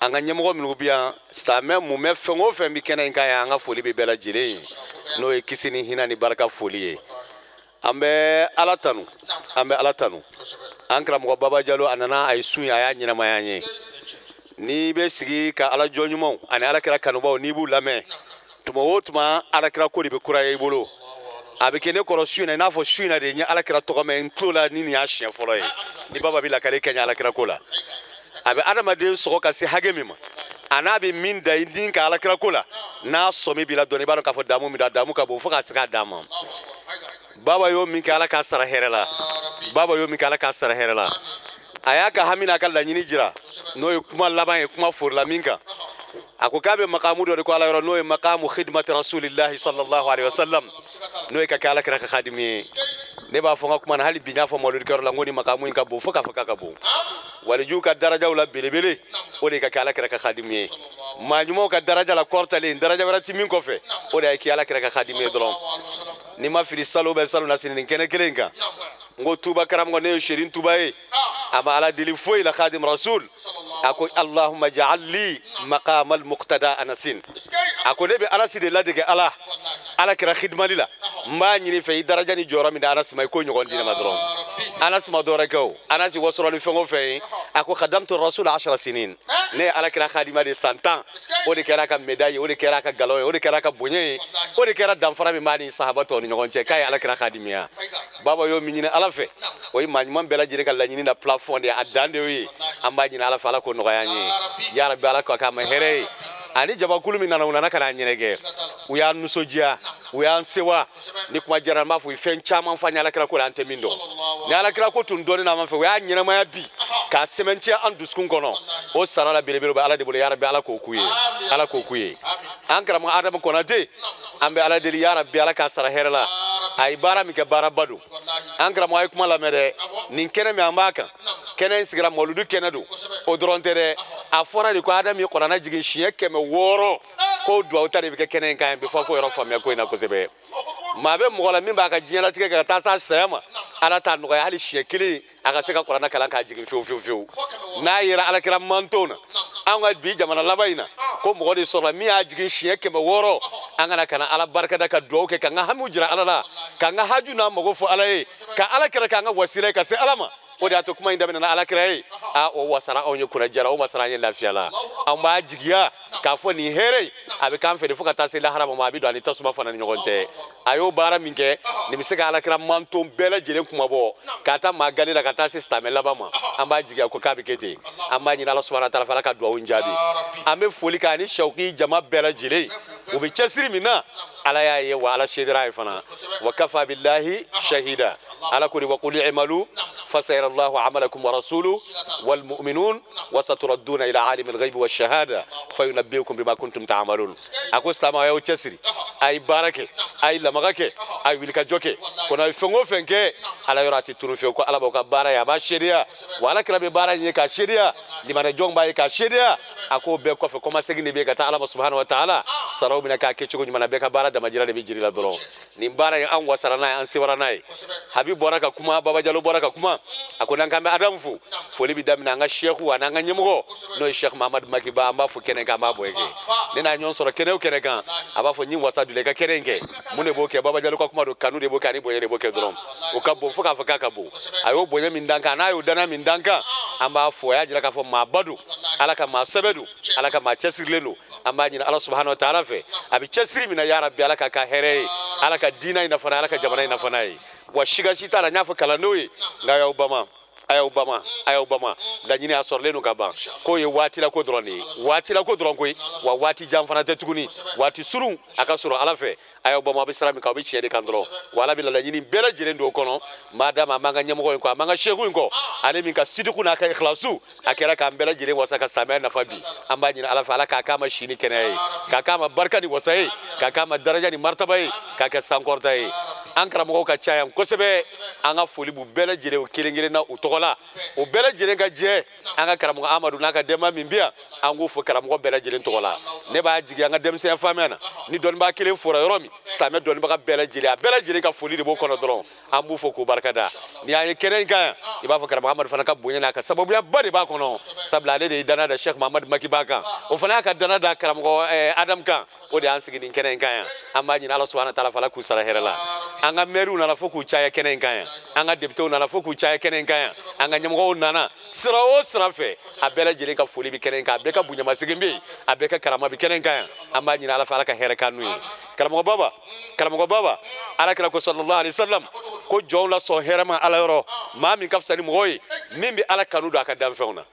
an ka ɲɛmɔgɔ minnu bɛ yan, silamɛ mumɛ fɛn o fɛn bɛ kɛnɛ in kan yan, an ka foli bɛ bɛɛ lajɛlen ye, n'o ye kisi ni hinɛ ni barika foli ye. An bɛ Ala tanu, an bɛ Ala tanu. An karamɔgɔ Baba Jalo, a nana, a ye sun ye, a y'a ɲɛnamaya an ye. N'i bɛ sigi ka Ala jɔn ɲumanw ani Ala kira kanubaw, n'i b'u lamɛn tuma o tuma, Ala kira ko de bɛ kuraya i bolo. A bɛ kɛ ne kɔrɔ su in na i n'a fɔ su in na de n ye Ala kira tɔgɔ mɛn n tulo la, ni nin y'a siɲɛ fɔlɔ ye. Ni Baba bɛ lakale kɛ n ye Ala kira ko la, a bɛ adamaden sɔgɔ ka se hakɛ min ma, a n'a bɛ min da i ni ka Ala kira ko la, n'a sɔmi b'i la dɔɔni, i b'a dɔn k'a fɔ damu min don, a damu ka bon fo k'a se k'a d'a ma. Baba y'o min kɛ, Ala k'a sara hɛrɛ la. Baba y'o min kɛ, Ala k'a sara hɛrɛ la. A y'a ka hami n'a ka laɲini jira, n'o ye kuma laban ye, kuma forila min kan. A ko k'a bɛ makamu dɔ de ko Ala yɔrɔ, n'o ye makamu khidmati rasulillahi sallallahu alaihi wasallam, n'o ye ka kɛ Ala kira ka khadimi ye. Ne b'a fɔ n ka kuma na, hali bi n y'a fɔ mawuludikɛyɔrɔ la, n ko ni makamu in ka bon fo k'a fɔ k'a ka bon. Walijuw ka darajaw la belebele, o de ye ka kɛ Ala kira ka khadimi ye. Maa ɲumanw ka daraja la kɔrɔtalen, daraja wɛrɛ ti min kɔfɛ, o de ye k'i Ala kira ka khadimi ye dɔrɔn. Ni ma fili, salo bɛ salo na sini nin kɛnɛ kelen kan, n ko tuba karamɔgɔ, ne ye serin tuba ye, a ma Ala deli foyi la khadim rasul. A ko allahumma ja'al li maqam al muqtada anasin. A ko ne bɛ Anasi de ladege Ala, Ala kira khidmali la, n b'a ɲini fɛ i daraja ni jɔyɔrɔ min da Anasi ma, i k'o ɲɔgɔn di ne ma dɔrɔn. Anasi ma dɔwɛrɛ kɛ o, Anasi wasɔrɔ ni fɛn o fɛn ye, a ko khadamtu rasul ashara sinin, ne ye Ala kira khadima de san 10. O de kɛra a ka médaille ye, o de kɛra a ka galon ye, o de kɛra a ka bonya ye, o de kɛra danfara min b'a ni sahaba tɔw ni ɲɔgɔn cɛ, k'a ye Ala kira khadimiya. Baba y'o min ɲini Ala fɛ, o ye maa ɲuman bɛɛ lajɛlen ka laɲini na plafond de ye, a dan de y'o ye. An b'a ɲini Ala fɛ, Ala k'o nɔgɔya an ye, ya rabi. Ala k'a ma hɛrɛ ye. Ani jamakulu min nana, u nana ka na ɲɛnɛgɛ, u y'an nisɔndiya, u y'an sewa. Ni kuma diyara, n b'a fɔ u ye fɛn caman fɔ an ye alakira ko la, an tɛ min dɔn. Ni alakira ko tun dɔnnen n'an fɛ, u y'a ɲɛnamaya bi k'a sɛmɛntiya an dusukun kɔnɔ. O sara la belebele bɛ Ala de bolo, ya rabi. Ala k'o k'u ye, Ala k'o k'u ye. An karamɔgɔ Adamu Konate, an bɛ Ala deli, ya rabi, Ala k'a sara hɛrɛ la. A ye baara min kɛ, baaraba don. An karamɔgɔ, a ye kuma lamɛn dɛ. Nin kɛnɛ min an b'a kan, kɛnɛ in sigira, mɔludu kɛnɛ don. O dɔrɔn tɛ dɛ, a fɔra de ko Adamu ye kuranɛ jigin siɲɛ 600, ko duwawu ta de bɛ kɛ kɛnɛ in kan yan bi. Fɔ ko yɔrɔ faamuya ko in na kosɛbɛ. Maa bɛ mɔgɔ la min b'a ka diɲɛlatigɛ kɛ ka taa s'a saya ma, Ala t'a nɔgɔya hali siɲɛ kelen a ka se ka kuranɛ kalan k'a jigin fewu fewu fewu. N'a yera alakira manton na, an ka bi jamana laban in na, ko mɔgɔ de sɔrɔla min y'a jigin siɲɛ 600. An kana ka na Ala barikada, ka duwawu kɛ, k'an ka hamiw jira Ala la, k'an ka haju n'an mago fɔ Ala ye, ka Ala kira k'an ka wasila ye ka se Ala ma. O de y'a to kuma in daminɛna Ala kira ye. A o wasara anw ye, kunna jara o wasara an ye, lafiya la. An b'a jigiya k'a fɔ nin hɛrɛ in a bɛ k'an fɛ de fo ka taa se lahara ma, a bɛ don ani tasuma fana ni ɲɔgɔn cɛ. A y'o baara min kɛ, nin bɛ se ka alakira manton bɛɛ lajɛlen kumabɔ k'a ta maa gale la ka taa se silamɛ laban ma. An b'a jigiya ko k'a bɛ kɛ ten. An b'a ɲini Ala subahana wa taala fɛ, Ala ka duwawu jaabi. An bɛ foli kɛ ani Sawuki jama bɛɛ lajɛlen, u bɛ cɛsiri min na, Ala y'a ye wa Ala seedera ye fana. Wa kafa billahi shahida. Ala ko de wa qul i'malu fasayara Allahu amalakum wa rasuluhu wal mu'minun wa saturadduna ila alimil ghaibi wash shahada fayunabbi'ukum bima kuntum ta'malun. A ko silamɛw, a y'aw cɛsiri, a ye baara kɛ, a ye lamaga kɛ, a ye wulikajɔ kɛ, ko n'aw ye fɛn o fɛn kɛ Ala yɔrɔ, a tɛ tunu fiyewu. Ko Ala b'aw ka baara ye, a b'a seereya, wa Ala kira bɛ baara in ye k'a seereya, limanɛjɔnw b'a ye k'a seereya. A k'o bɛɛ kɔfɛ, kɔmasegin de bɛ yen ka taa Ala ma subahana wa taala. Saraw bɛna k'a kɛcogo ɲuman na, bɛɛ ka baara damajira de bɛ jiri la dɔrɔn. Nin baara in, an wasara n'a ye, an sewara n'a ye. Habi bɔra ka kuma, Baba Jalo bɔra ka kuma. A ko n'an k'an bɛ Adamu fo, foli bɛ daminɛ an ka seku ani an ka ɲɛmɔgɔ, n'o ye Sɛki Mahamadu Makiba. An b'a fo kɛnɛ kan, an b'a bɔ kɛ ne n'a ɲɔgɔn sɔrɔ kɛnɛ o kɛnɛ kan, a b'a fɔ n ye wasa dun i ka kɛnɛ in kɛ. Mun de b'o kɛ? Baba Jalo ka kuma don, kanu de b'o kɛ ani bonya de b'o kɛ dɔrɔn. O ka bon fo k'a fɔ k'a ka bon. A y'o bonya min d'an kan, n'a y'o danaya min d'an kan, an b'a fo. A y'a jira k'a fɔ maaba don, Ala ka maa sɛbɛ don, Ala ka maa cɛsirilen don. An b'a ɲini Ala subahana wa taala fɛ, a bɛ cɛsiri min na, ya rabi, Ala ka ka hɛrɛ ye, Ala ka diinɛ in nafa n'a ye, Ala ka jamana in nafa n'a ye. Wa siga si t'a la, n y'a fɔ kalandenw ye, nka y'aw bama, a y'aw bama, a y'aw bama, laɲini a sɔrɔlen don ka ban. K'o ye waati la ko dɔrɔn de ye, waati la ko dɔrɔn koyi, wa waati jan fana tɛ tuguni, waati surun a ka sɔrɔ Ala fɛ. A y'aw bama, a bɛ sira min kan, aw bɛ tiɲɛ de kan dɔrɔn, wa Ala bɛ laɲini bɛɛ lajɛlen don o kɔnɔ. Maa dama a b'an ka ɲɛmɔgɔ in kɔ, a b'an ka seku in kɔ, ale min ka sidiku n'a ka ikhlasu a kɛra k'an bɛɛ lajɛlen wasa ka silamɛya nafa bi. An b'a ɲini Ala fɛ, Ala k'a k'a ma si ni kɛnɛya ye, k'a k'a ma barika ni wasa ye, k'a k'a ma daraja ni martaba ye, k'a kɛ sankɔrɔta ye. An karamɔgɔw ka ca yan kosɛbɛ, an ka foli b'u bɛɛ lajɛlen o kelen kelen na u tɔgɔ la, o bɛɛ lajɛlen ka jɛ an ka karamɔgɔ Amadu n'a ka denba min bɛ yan, an k'u fo karamɔgɔ bɛɛ lajɛlen tɔgɔ la. Ne b'a jigi an ka denmisɛnya faamuya na, ni dɔnnibaa kelen fora yɔrɔ min, silamɛ dɔnnibaga bɛɛ lajɛlen, a bɛɛ lajɛlen ka foli de b'o kɔnɔ dɔrɔn. An b'u fo k'u barika da. Ni an ye kɛnɛ in kan yan, i b'a fɔ karamɔgɔ Amadu fana ka bonya n'a ka sababuyaba de b'a kɔnɔ, sabula ale de ye danaya da Sɛki Mahamadu Makiba kan, o fana y'a ka danaya da karamɔgɔ Adamu kan, o de y'an sigi nin kɛnɛ in kan yan. An b'a ɲini Ala subahana taala fɛ, Ala k'u sara hɛrɛ la. An ka mɛriw nana fo k'u caya kɛnɛ in kan yan, an ka députéw nana fo k'u caya kɛnɛ in kan yan, an ka ɲɛmɔgɔw nana sira o sira fɛ, a bɛɛ lajɛlen ka foli bɛ kɛnɛ in kan, a bɛɛ ka bonyamasegin bɛ yen, a bɛɛ ka karama bɛ kɛnɛ in kan yan. An b'a ɲini Ala fɛ, Ala ka hɛrɛ k'an n'u ye. Karamɔgɔ baba, karamɔgɔ baba, Ala kira ko sallallahu alaihi wasallam ko jɔnw la sɔn hɛrɛ ma Ala yɔrɔ, maa min ka fisa ni mɔgɔ ye, min bɛ Ala kanu don a ka danfɛnw na.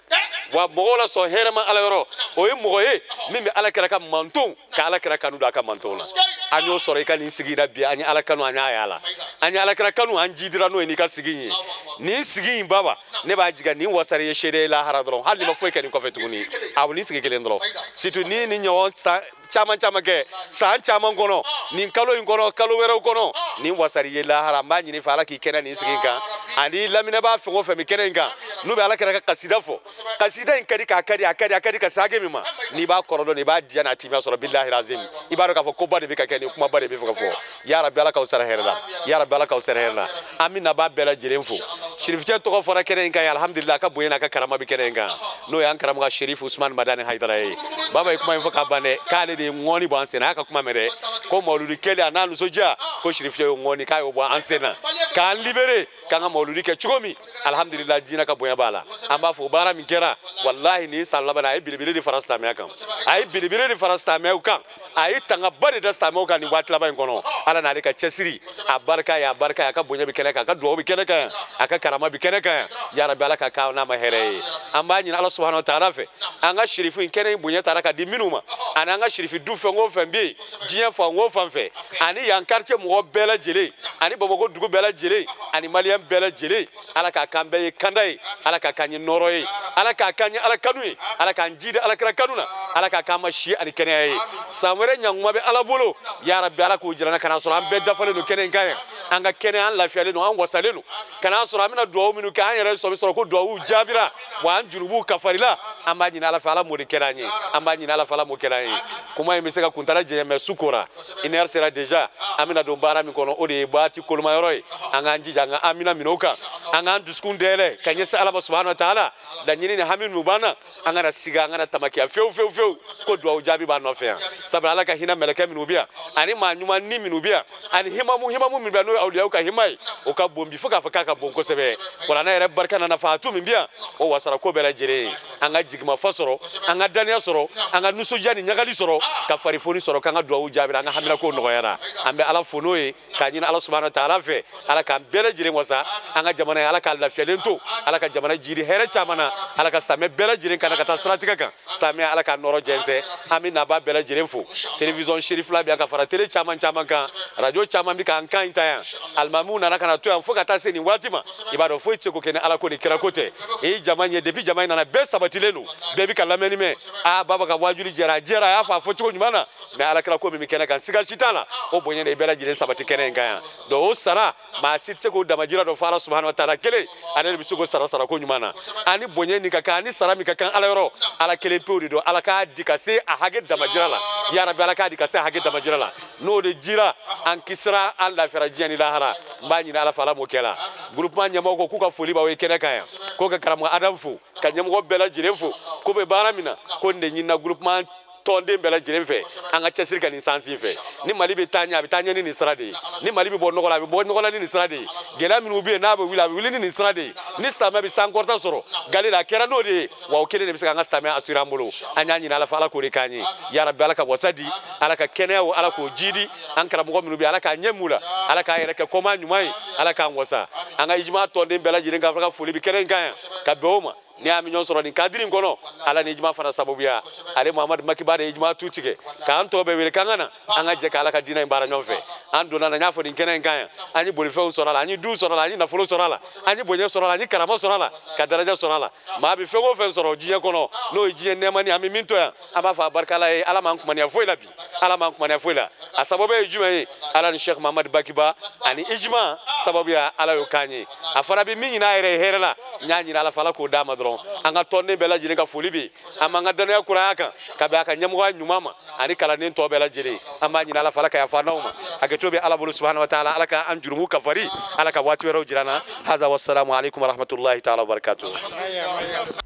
Wa mɔgɔw la sɔn hɛrɛ ma Ala yɔrɔ, o ye mɔgɔ ye min bɛ Ala kira ka mantonw ka Ala kira kanu don a ka mantonw na. An y'o sɔrɔ i ka nin sigi in na bi. An ye Ala kanu, an y'a y'a la, an ye Ala kira kanu, an jidira n'o ye n'i ka sigi in ye. Nin sigi in baba, ne b'a jiga nin wasari ye seere ye lahara dɔrɔn, hali n'i ma foyi kɛ nin kɔfɛ tuguni, awɔ, nin sigi kelen dɔrɔn, surtout ni nin ɲɔgɔn san caman caman kɛ san caman kɔnɔ, nin kalo in kɔnɔ, kalo wɛrɛw kɔnɔ, nin wasari ye lahara. N b'a ɲini fɛ, Ala k'i kɛnɛ nin sigi in kan, ani laminɛbaa fɛn o fɛn bɛ kɛnɛ in kan, n'u bɛ Ala kira ka kasida fɔ. Kasida in ka di, k'a ka di, a ka di, a ka di ka se hakɛ min ma, n'i b'a kɔrɔ dɔn, i b'a diya n'a timiya sɔrɔ, bilahi lazim, i b'a dɔn k'a fɔ koba de bɛ ka kɛ, nin kumaba de bɛ fɛ ka fɔ. Ya rabi, Ala k'aw sara hɛrɛ la. Ya rabi, Ala k'aw sara hɛrɛ la. An bɛ nabaa bɛɛ lajɛlen fo. Sirificɛ tɔgɔ fɔra kɛnɛ in kan ye, alhamdulillah, a ka bonya n'a ka karama bɛ kɛnɛ in kan, n'o y'an karamɔgɔ Sherif Usman Madani Hayidara ye. Baba ye kuma in fɔ ka ban dɛ, k'ale de ye ŋɔni bɔ an sen na. A y'a ka kuma mɛn dɛ, ko mawuludi kɛlen a n'a nisɔndiya, ko Sirificɛ ye ŋɔni k'a y'o bɔ an sen na k'an libéré, k'an ka mawuludi kɛ cogo min. Alhamdulillah, diinɛ ka bonya b'a la. An b'a fɔ baara min kɛra, walahi, nin san laban a ye belebele de fara silamɛya kan, a ye belebele de fara silamɛyaw kan, a ye tangaba de da silamɛw kan nin waati laban in kɔnɔ. Ala n'ale ka cɛsiri, a barika ye, a barika ye, a ka bonya bɛ kɛnɛ kan, a ka duwawu bɛ kɛnɛ kan yan, a ka karama bɛ kɛnɛ kan yan. Yarabi, Ala ka k'an n'a ma hɛrɛ ye. An b'a ɲini Ala subahana wa taala fɛ, an ka sirifu in kɛnɛ in bonya taara ka di minnu ma, ani an ka sirifi du fɛn o fɛn bɛ yen diɲɛ fan o fan fɛ, ani yan quartier mɔgɔ bɛɛ lajɛlen, ani Bamakɔ dugu bɛɛ lajɛlen, ani maliyɛn bɛɛ lajɛlen, Ala k'a k'an bɛɛ ye kanda ye, Ala k'a k'an ye nɔɔrɔ ye, Ala k'a k'an ye Ala kanu ye, Ala k'an jidi Ala kira kanu na, Ala k'a k'an ma si ani kɛnɛya ye. San wɛrɛ ɲankuma bɛ Ala bolo, yarabi, Ala k'o jira n na, ka n'a sɔrɔ an bɛɛ dafalen don kɛnɛ in kan yan, an ka kɛnɛ, an lafiyalen don, an wasalen don, ka n'a sɔrɔ an bɛna duwawu minnu kɛ, an yɛrɛ sɔmi sɔrɔ ko duwawu jaabira, wa an jurubuw kafarila. An b'a ɲini Ala fɛ, Ala m'o de kɛra an ye. An b'a ɲini Ala fɛ, Ala m'o kɛra an ye. Kuma in bɛ se ka kuntala janya, mais su kora, une heure sera déjà. An bɛna don baara min kɔnɔ, o de ye waati koloma yɔrɔ ye. An k'an jija, an ka amina minɛ o kan, an k'an dusukun dayɛlɛ ka ɲɛsin Ala ma subahana wa taala. Laɲini Laɲini ni hami minnu b'an na, an kana siga, an kana tamakiya fewu fewu fewu ko duwawu jaabi b'an nɔfɛ yan, sabula Ala ka hinɛ mɛlɛkɛ minnu bɛ yan, ani maa ɲuman ni minnu bɛ yan, ani himamu himamu min bɛ yan, n'o ye awliyaw ka hima ye, o ka bon bi fo k'a fɔ k'a ka bon kosɛbɛ. Kuranɛ yɛrɛ barika na nafahatu min bɛ yan, o wasara ko bɛɛ lajɛlen ye. An ka jigimafa sɔrɔ, an ka daniya sɔrɔ, an ka nisɔndiya ni ɲagali sɔrɔ, ka farifoni sɔrɔ, k'an ka duwawu jaabira, an ka haminako nɔgɔyara. An bɛ Ala fo n'o ye, k'a ɲini Ala subahana taala fɛ, Ala k'an bɛɛ lajɛlen wasa, an ka jamana ye, Ala k'a lafiyalen to, Ala ka jamana jiri hɛrɛ caman na, Ala ka samɛ bɛɛ lajɛlen kana ka taa siratigɛ kan, samɛ Ala k'a nɔrɔ jɛnsɛn. An bɛ naba bɛɛ lajɛlen fo. Télévision Cherifla bɛ yan ka fara télé caman caman kan, radio caman bɛ k'an kan in ta yan. Alimamiw nana ka na to yan fo ka taa se nin waati ma. I b'a dɔn, foyi tɛ se k'o kɛ ni Ala ko ni kira ko tɛ. I jama ɲɛ, depuis jama in nana, bɛɛ sabatilen don, bɛɛ bɛ ka lamɛnni mɛn. Aa, baba ka wajuli jɛra, a jɛra, a y'a fɔ a fɔcogo ɲuman na. Mais Ala kira ko min bɛ kɛnɛ kan, siga si t'a la, o bonya de ye bɛɛ lajɛlen sabati kɛnɛ in kan yan. Donc o sara, maa si tɛ se k'o damajira dɔn fo Ala subahana wa taala kelen, ale de bɛ se k'o sara sarako ɲuman na. Ani bonya nin ka kan, ani sara min ka kan Ala yɔrɔ, Ala kelen pewu de don. Ala k'a di ka se a hakɛ damajira la. Yarabi, Ala k'a di ka se a hakɛ damajira la. N'o de jira, an kisira, an lafiyara diɲɛ ni lahara. N b'a ɲini Ala fɛ, Ala m'o kɛ la. Groupement ɲɛmɔgɔ ko k'u ka foli b'aw ye kɛnɛ kan yan, ko ka karamɔgɔ Adamu fo, ka ɲɛmɔgɔ bɛɛ lajɛlen fo, ko bɛ baara min na, ko nin de ɲinina groupement tɔnden bɛɛ lajɛlen fɛ, an ka cɛsiri ka nin sansi fɛ. Ni Mali bɛ taa ɲɛ, a bɛ taa ɲɛ ni nin sira de ye. Ni Mali bɛ bɔ nɔgɔ la, a bɛ bɔ nɔgɔ la ni nin sira de ye. Gɛlɛya minnu bɛ yen, n'a bɛ wuli, a bɛ wuli ni nin sira de ye. Ni silamɛ bɛ sankɔrɔta sɔrɔ gale la, a kɛra n'o de ye. Wa o kelen de bɛ se k'an ka silamɛya assurer an bolo. An y'a ɲini Ala fɛ, Ala k'o de k'an ye. Yarabi, Ala ka wasa di, Ala ka kɛnɛya o, Ala k'o jidi an karamɔgɔ minnu bɛ, Ala k'a ɲɛ m'u la, Ala k'a yɛrɛ kɛ kɔmaa ɲuman ye, Ala k'an wasa. An ka ijima tɔnden bɛɛ lajɛlen ka foli bɛ kɛnɛ in kan yan ka bɛn o ma. Ni y'a min ɲɔgɔn sɔrɔ nin kadiri in kɔnɔ, Ala ni ijima fana sababuya, ale Muhamadu Makiba de ye ijima tu tigɛ k'an tɔ bɛɛ wele k'an ka na, an ka jɛ k'Ala ka diinɛ in baara ɲɔgɔn fɛ. An donna na, n y'a fɔ, nin kɛnɛ in kan yan, an ye bolifɛnw sɔrɔ a la, an ye du sɔrɔ a la, an ye nafolo sɔrɔ a la, an ye bonya sɔrɔ a la, an ye karama sɔrɔ a la, ka daraja sɔrɔ a la. Maa bɛ fɛn o fɛn sɔrɔ diɲɛ kɔnɔ, n'o ye diɲɛ nɛɛmani, an bɛ min to yan, an b'a fɔ a barika Ala ye. Ala m'an kumaniya foyi la bi, Ala m'an kumaniya foyi la. A sababu ye jumɛn ye? Ala ni Sheikh Muhamadu Bakiba ani ijima sababuya, Ala y'o k'an ye. A fana bɛ min ɲini a yɛrɛ ye hɛrɛ la, n y'a ɲini Ala fɛ, Ala k'o d'a ma dɔrɔn. An ka tɔnden bɛɛ lajɛlen ka foli bɛ yen. An b'an ka danaya kuraya kan ka bɛn a ka ɲɛmɔgɔya ɲuman ma ani kalanden tɔ bɛɛ lajɛlen. An b'a ɲini Ala fɛ, Ala ka yafa n'aw ma. Hakɛto bɛ Ala bolo subahana wa taala, Ala ka an jurumu kafari, Ala ka waati wɛrɛw jira an na. Haza wasalamu aleykum warahmatulahi taala wabarakatuh.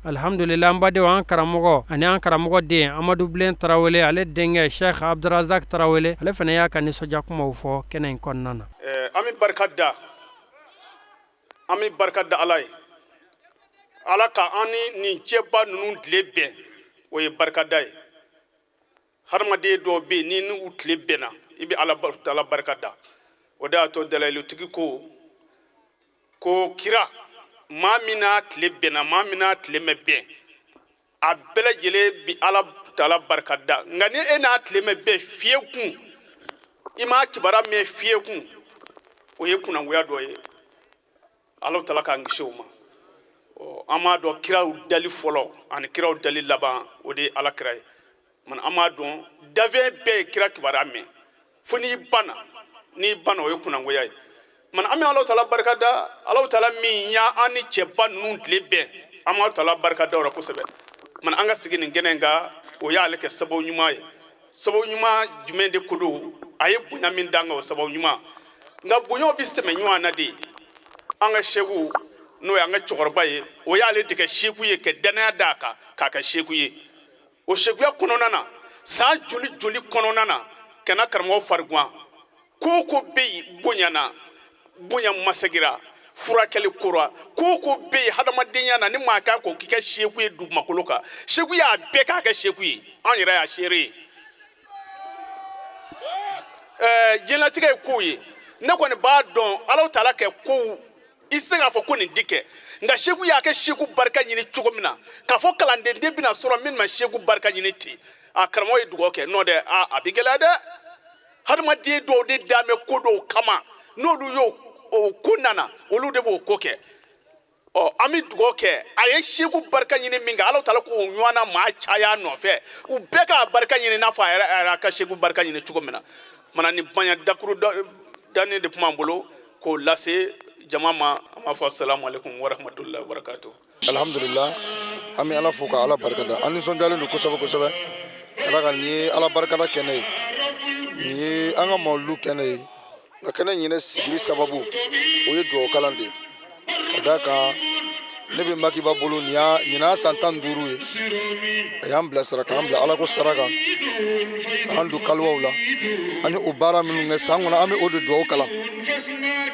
Alhamdulillah, an badenw, an karamɔgɔ ani an karamɔgɔ den Amadu Bilen Tarawele, ale denkɛ Sheikh Abdurazak Tarawele, ale fana y'a ka nisɔndiya kumaw fɔ kɛnɛ in kɔnɔna na. An bɛ barika da, an bɛ barika da Ala ye. Ala ka an ni nin cɛba ninnu tile bɛn, o ye barikada ye. Hadamaden dɔw bɛ yen, ni n'u tile bɛnna, i bɛ Ala Ala barika da. O de y'a to dalayilutigi ko ko kira maa min n'a tile bɛnna, maa min n'a tile ma bɛn, a bɛɛ lajɛlen bi Ala taala barika da. Nka ni e n'a tile ma bɛn fiyewu kun, i m'a kibaruya mɛn fiyewu kun, o ye kunnagoya dɔ ye. Ala taala k'an kisi o ma. An b'a dɔn kiraw dali fɔlɔ ani kiraw dali laban, o de ye Ala kira ye. Mana an b'a dɔn dafɛn bɛɛ ye kira kibaruya mɛn, fo n'i banna, n'i banna, o ye kunnagoya ye. Mana an bɛ Ala taala barika da, Ala taala min y'an ni cɛba ninnu tile bɛn, an b'Ala taala barika da o la kosɛbɛ. Mana an ka sigi nin kɛnɛ in kan, o y'ale kɛ sababu ɲuman ye. Sababu ɲuman jumɛn de ko don? A ye bonya min d'an kan, o sababu ɲuman. Nka bonyaw bɛ sɛmɛ ɲɔgɔn na de. An ka seku, n'o y'an ka cɛkɔrɔba ye, o y'ale de kɛ seku ye, ka danaya d'a kan k'a kɛ seku ye. O sekuya kɔnɔna na, san joli joli kɔnɔna na, ka na karamɔgɔ fariguan, ko o ko bɛ yen bonya na, bonya masegira furakɛli kora, ko o ko bɛ yen hadamadenya na, ni maa kan k'o k'i ka seku ye dugumakolo kan, seku y'a bɛɛ k'a kɛ seku ye. An yɛrɛ y'a seere ye. Diɲɛlatigɛ ye kow ye. Ne kɔni b'a dɔn Ala taala kɛ kow, i tɛ se k'a fɔ ko nin di kɛ. Nka seku y'a kɛ seku barika ɲini cogo min na, k'a fɔ kalanden den bɛna sɔrɔ min ma seku barika ɲini ten, a karamɔgɔ ye dugawu kɛ n'o dɛ, a bɛ gɛlɛya dɛ. Hadamaden dɔw de dan bɛ ko dɔw kama, n'olu y'o o ko nana, olu de b'o ko kɛ. Ɔ, an bɛ dugawu kɛ, a ye seku barika ɲini min kɛ, Ala taala k'o ɲɔgɔnna maa caya nɔfɛ, u bɛɛ k'a barika ɲini n'a fɔ a yɛrɛ ka seku barika ɲini cogo min na. Mana ni baɲa dakuru danni de tun b'an bolo k'o lase jama ma. An b'a fɔ asalamu aleykum wa rahmatulahi wa barakatuh. Alhamdulillah, an bɛ Ala fo ka Ala barikada. An nisɔndiyalen don kosɛbɛ kosɛbɛ. Ala ka nin ye Ala barikada kɛnɛ ye, nin ye an ka mawuludu kɛnɛ ye. Nka kɛnɛ in yɛrɛ sigili sababu, o ye dugawu kalan de ye, ka d'a kan Ne bɛ Makiba bolo nin y'a ɲinan san 15 ye. A y'an bilasira k'an bila Ala ko sira kan, k'an don kaliwaw la. An ye o baara minnu kɛ san kɔnɔ, an bɛ o de dugawu kalan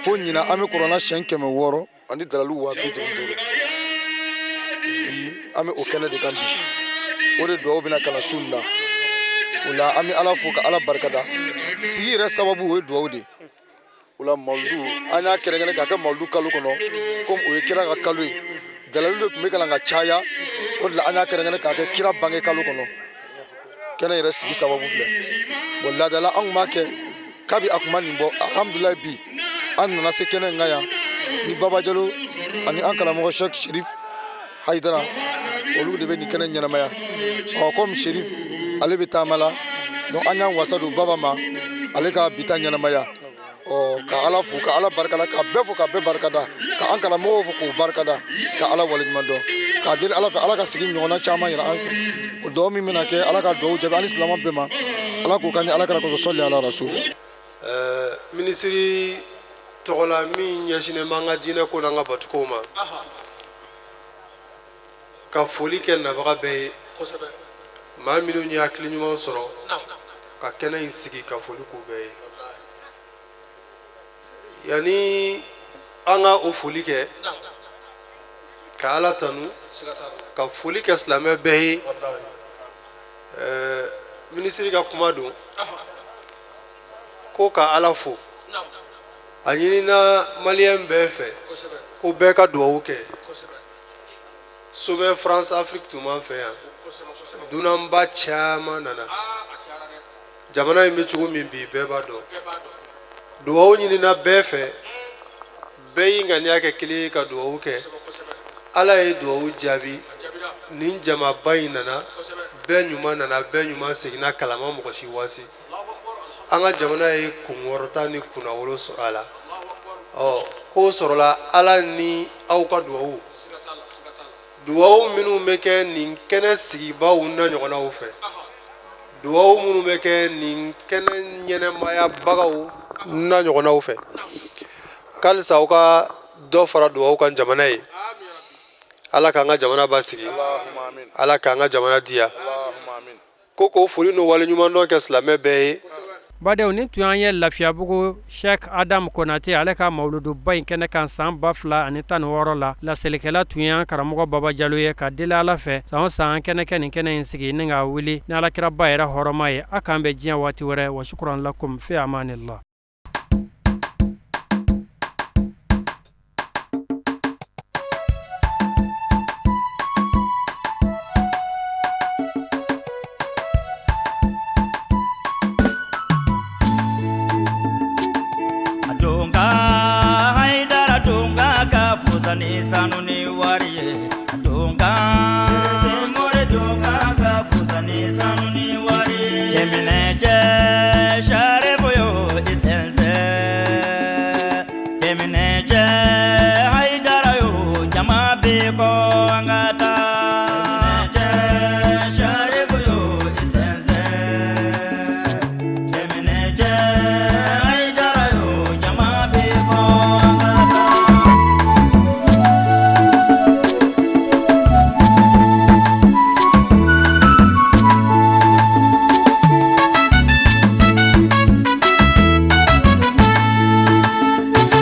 fo ɲinan an bɛ kuranɛ siɲɛ 600 ani dalalu 55. Bi an bɛ o kɛnɛ de kan bi, o de dugawu bɛna kalan su in na. O la an bɛ Ala fo ka Ala barikada. Sigi yɛrɛ sababu o ye dugawu de ye. O la mawuludu an y'a kɛrɛnkɛrɛn k'a kɛ mawuludu kalo kɔnɔ, komi o ye kira ka kalo ye, dalalu de tun bɛ kalan ka caya. O de la an y'a kɛrɛnkɛrɛn k'a kɛ kira bange kalo kɔnɔ. Kɛnɛ yɛrɛ sigi sababu filɛ. Bon, laadala an tun b'a kɛ kabi a tun ma nin bɔ. Alhamdulilayi, bi an nana se kɛnɛ in kan yan ni Baba Jalo ani an karamɔgɔ Sheikh Sherif Hayidara, olu de bɛ nin kɛnɛ ɲɛnamaya. Ɔ, komi Sherif ale bɛ taama la, donc an y'an wasa don Baba ma, ale ka bi ta ɲɛnamaya. Ɔ, ka Ala fo ka Ala barikada, ka bɛɛ fo ka bɛɛ barikada, ka an karamɔgɔw fo k'u barikada, ka Ala waleɲuman dɔn, k'a deli Ala fɛ Ala ka sigi ɲɔgɔnna caman yira an. O dugawu min bɛna kɛ, Ala ka dugawu jaabi ani silamɛ bɛɛ ma. Ala k'o kan ni Ala kɛra kosɔn. Sɔli ala rasul. Minisiri tɔgɔ la min ɲɛsinnen b'an ka diinɛ ko n'an ka batukow ma, ka foli kɛ nabaga bɛɛ ye, maa minnu ye hakili ɲuman sɔrɔ ka kɛnɛ in sigi, ka foli k'u bɛɛ ye. Yanni an ka o foli kɛ, ka Ala tanu, ka foli kɛ silamɛ bɛɛ ye, minisiri ka kuma don ko ka Ala fo. A ɲinina maliyɛn bɛɛ fɛ ko bɛɛ ka dugawu kɛ. Sommet France Afrique tun b'an fɛ yan, dunanba caman nana. Jamana in bɛ cogo min bi, bɛɛ b'a dɔn. Dugawu ɲinina bɛɛ fɛ, bɛɛ y'i ŋaniya kɛ kelen ye ka dugawu kɛ. Ala ye dugawu jaabi, nin jamaba in nana, bɛɛ ɲuman nana, bɛɛ ɲuman seginna, kalama mɔgɔ si wasi. An ka jamana ye kunkɔrɔta ni kunnawolo sɔrɔ a la. Ɔ, k'o sɔrɔla Ala ni aw ka dugawu, dugawu minnu bɛ kɛ nin kɛnɛ sigibaw na ɲɔgɔnnaw fɛ, dugawu minnu bɛ kɛ nin kɛnɛ ɲɛnɛmayabagaw na ɲɔgɔnnaw fɛ. K'alisa aw ka dɔ fara dugawu kan jamana ye. Ala k'an ka jamana basigi, Ala k'an ka jamana diya. Ko k'o foli n'o waleɲumandɔn kɛ silamɛ bɛɛ ye. Badenw, nin tun y'an ye Lafiyabugu Sheikh Adam Konate ale ka mawuluduba in kɛnɛ kan san 2016 la. Laselikɛla tun y'an karamɔgɔ Baba Jalo ye. Ka deli Ala fɛ, san o san an kɛnɛ kɛ nin kɛnɛ in sigi ni ka wuli ni alakiraba yɛrɛ hɔrɔma ye. A k'an bɛn diɲɛ waati wɛrɛ. Wa shukran lakum, fi amanillah. Donga Haidara donga ka fusa ni sanu ni.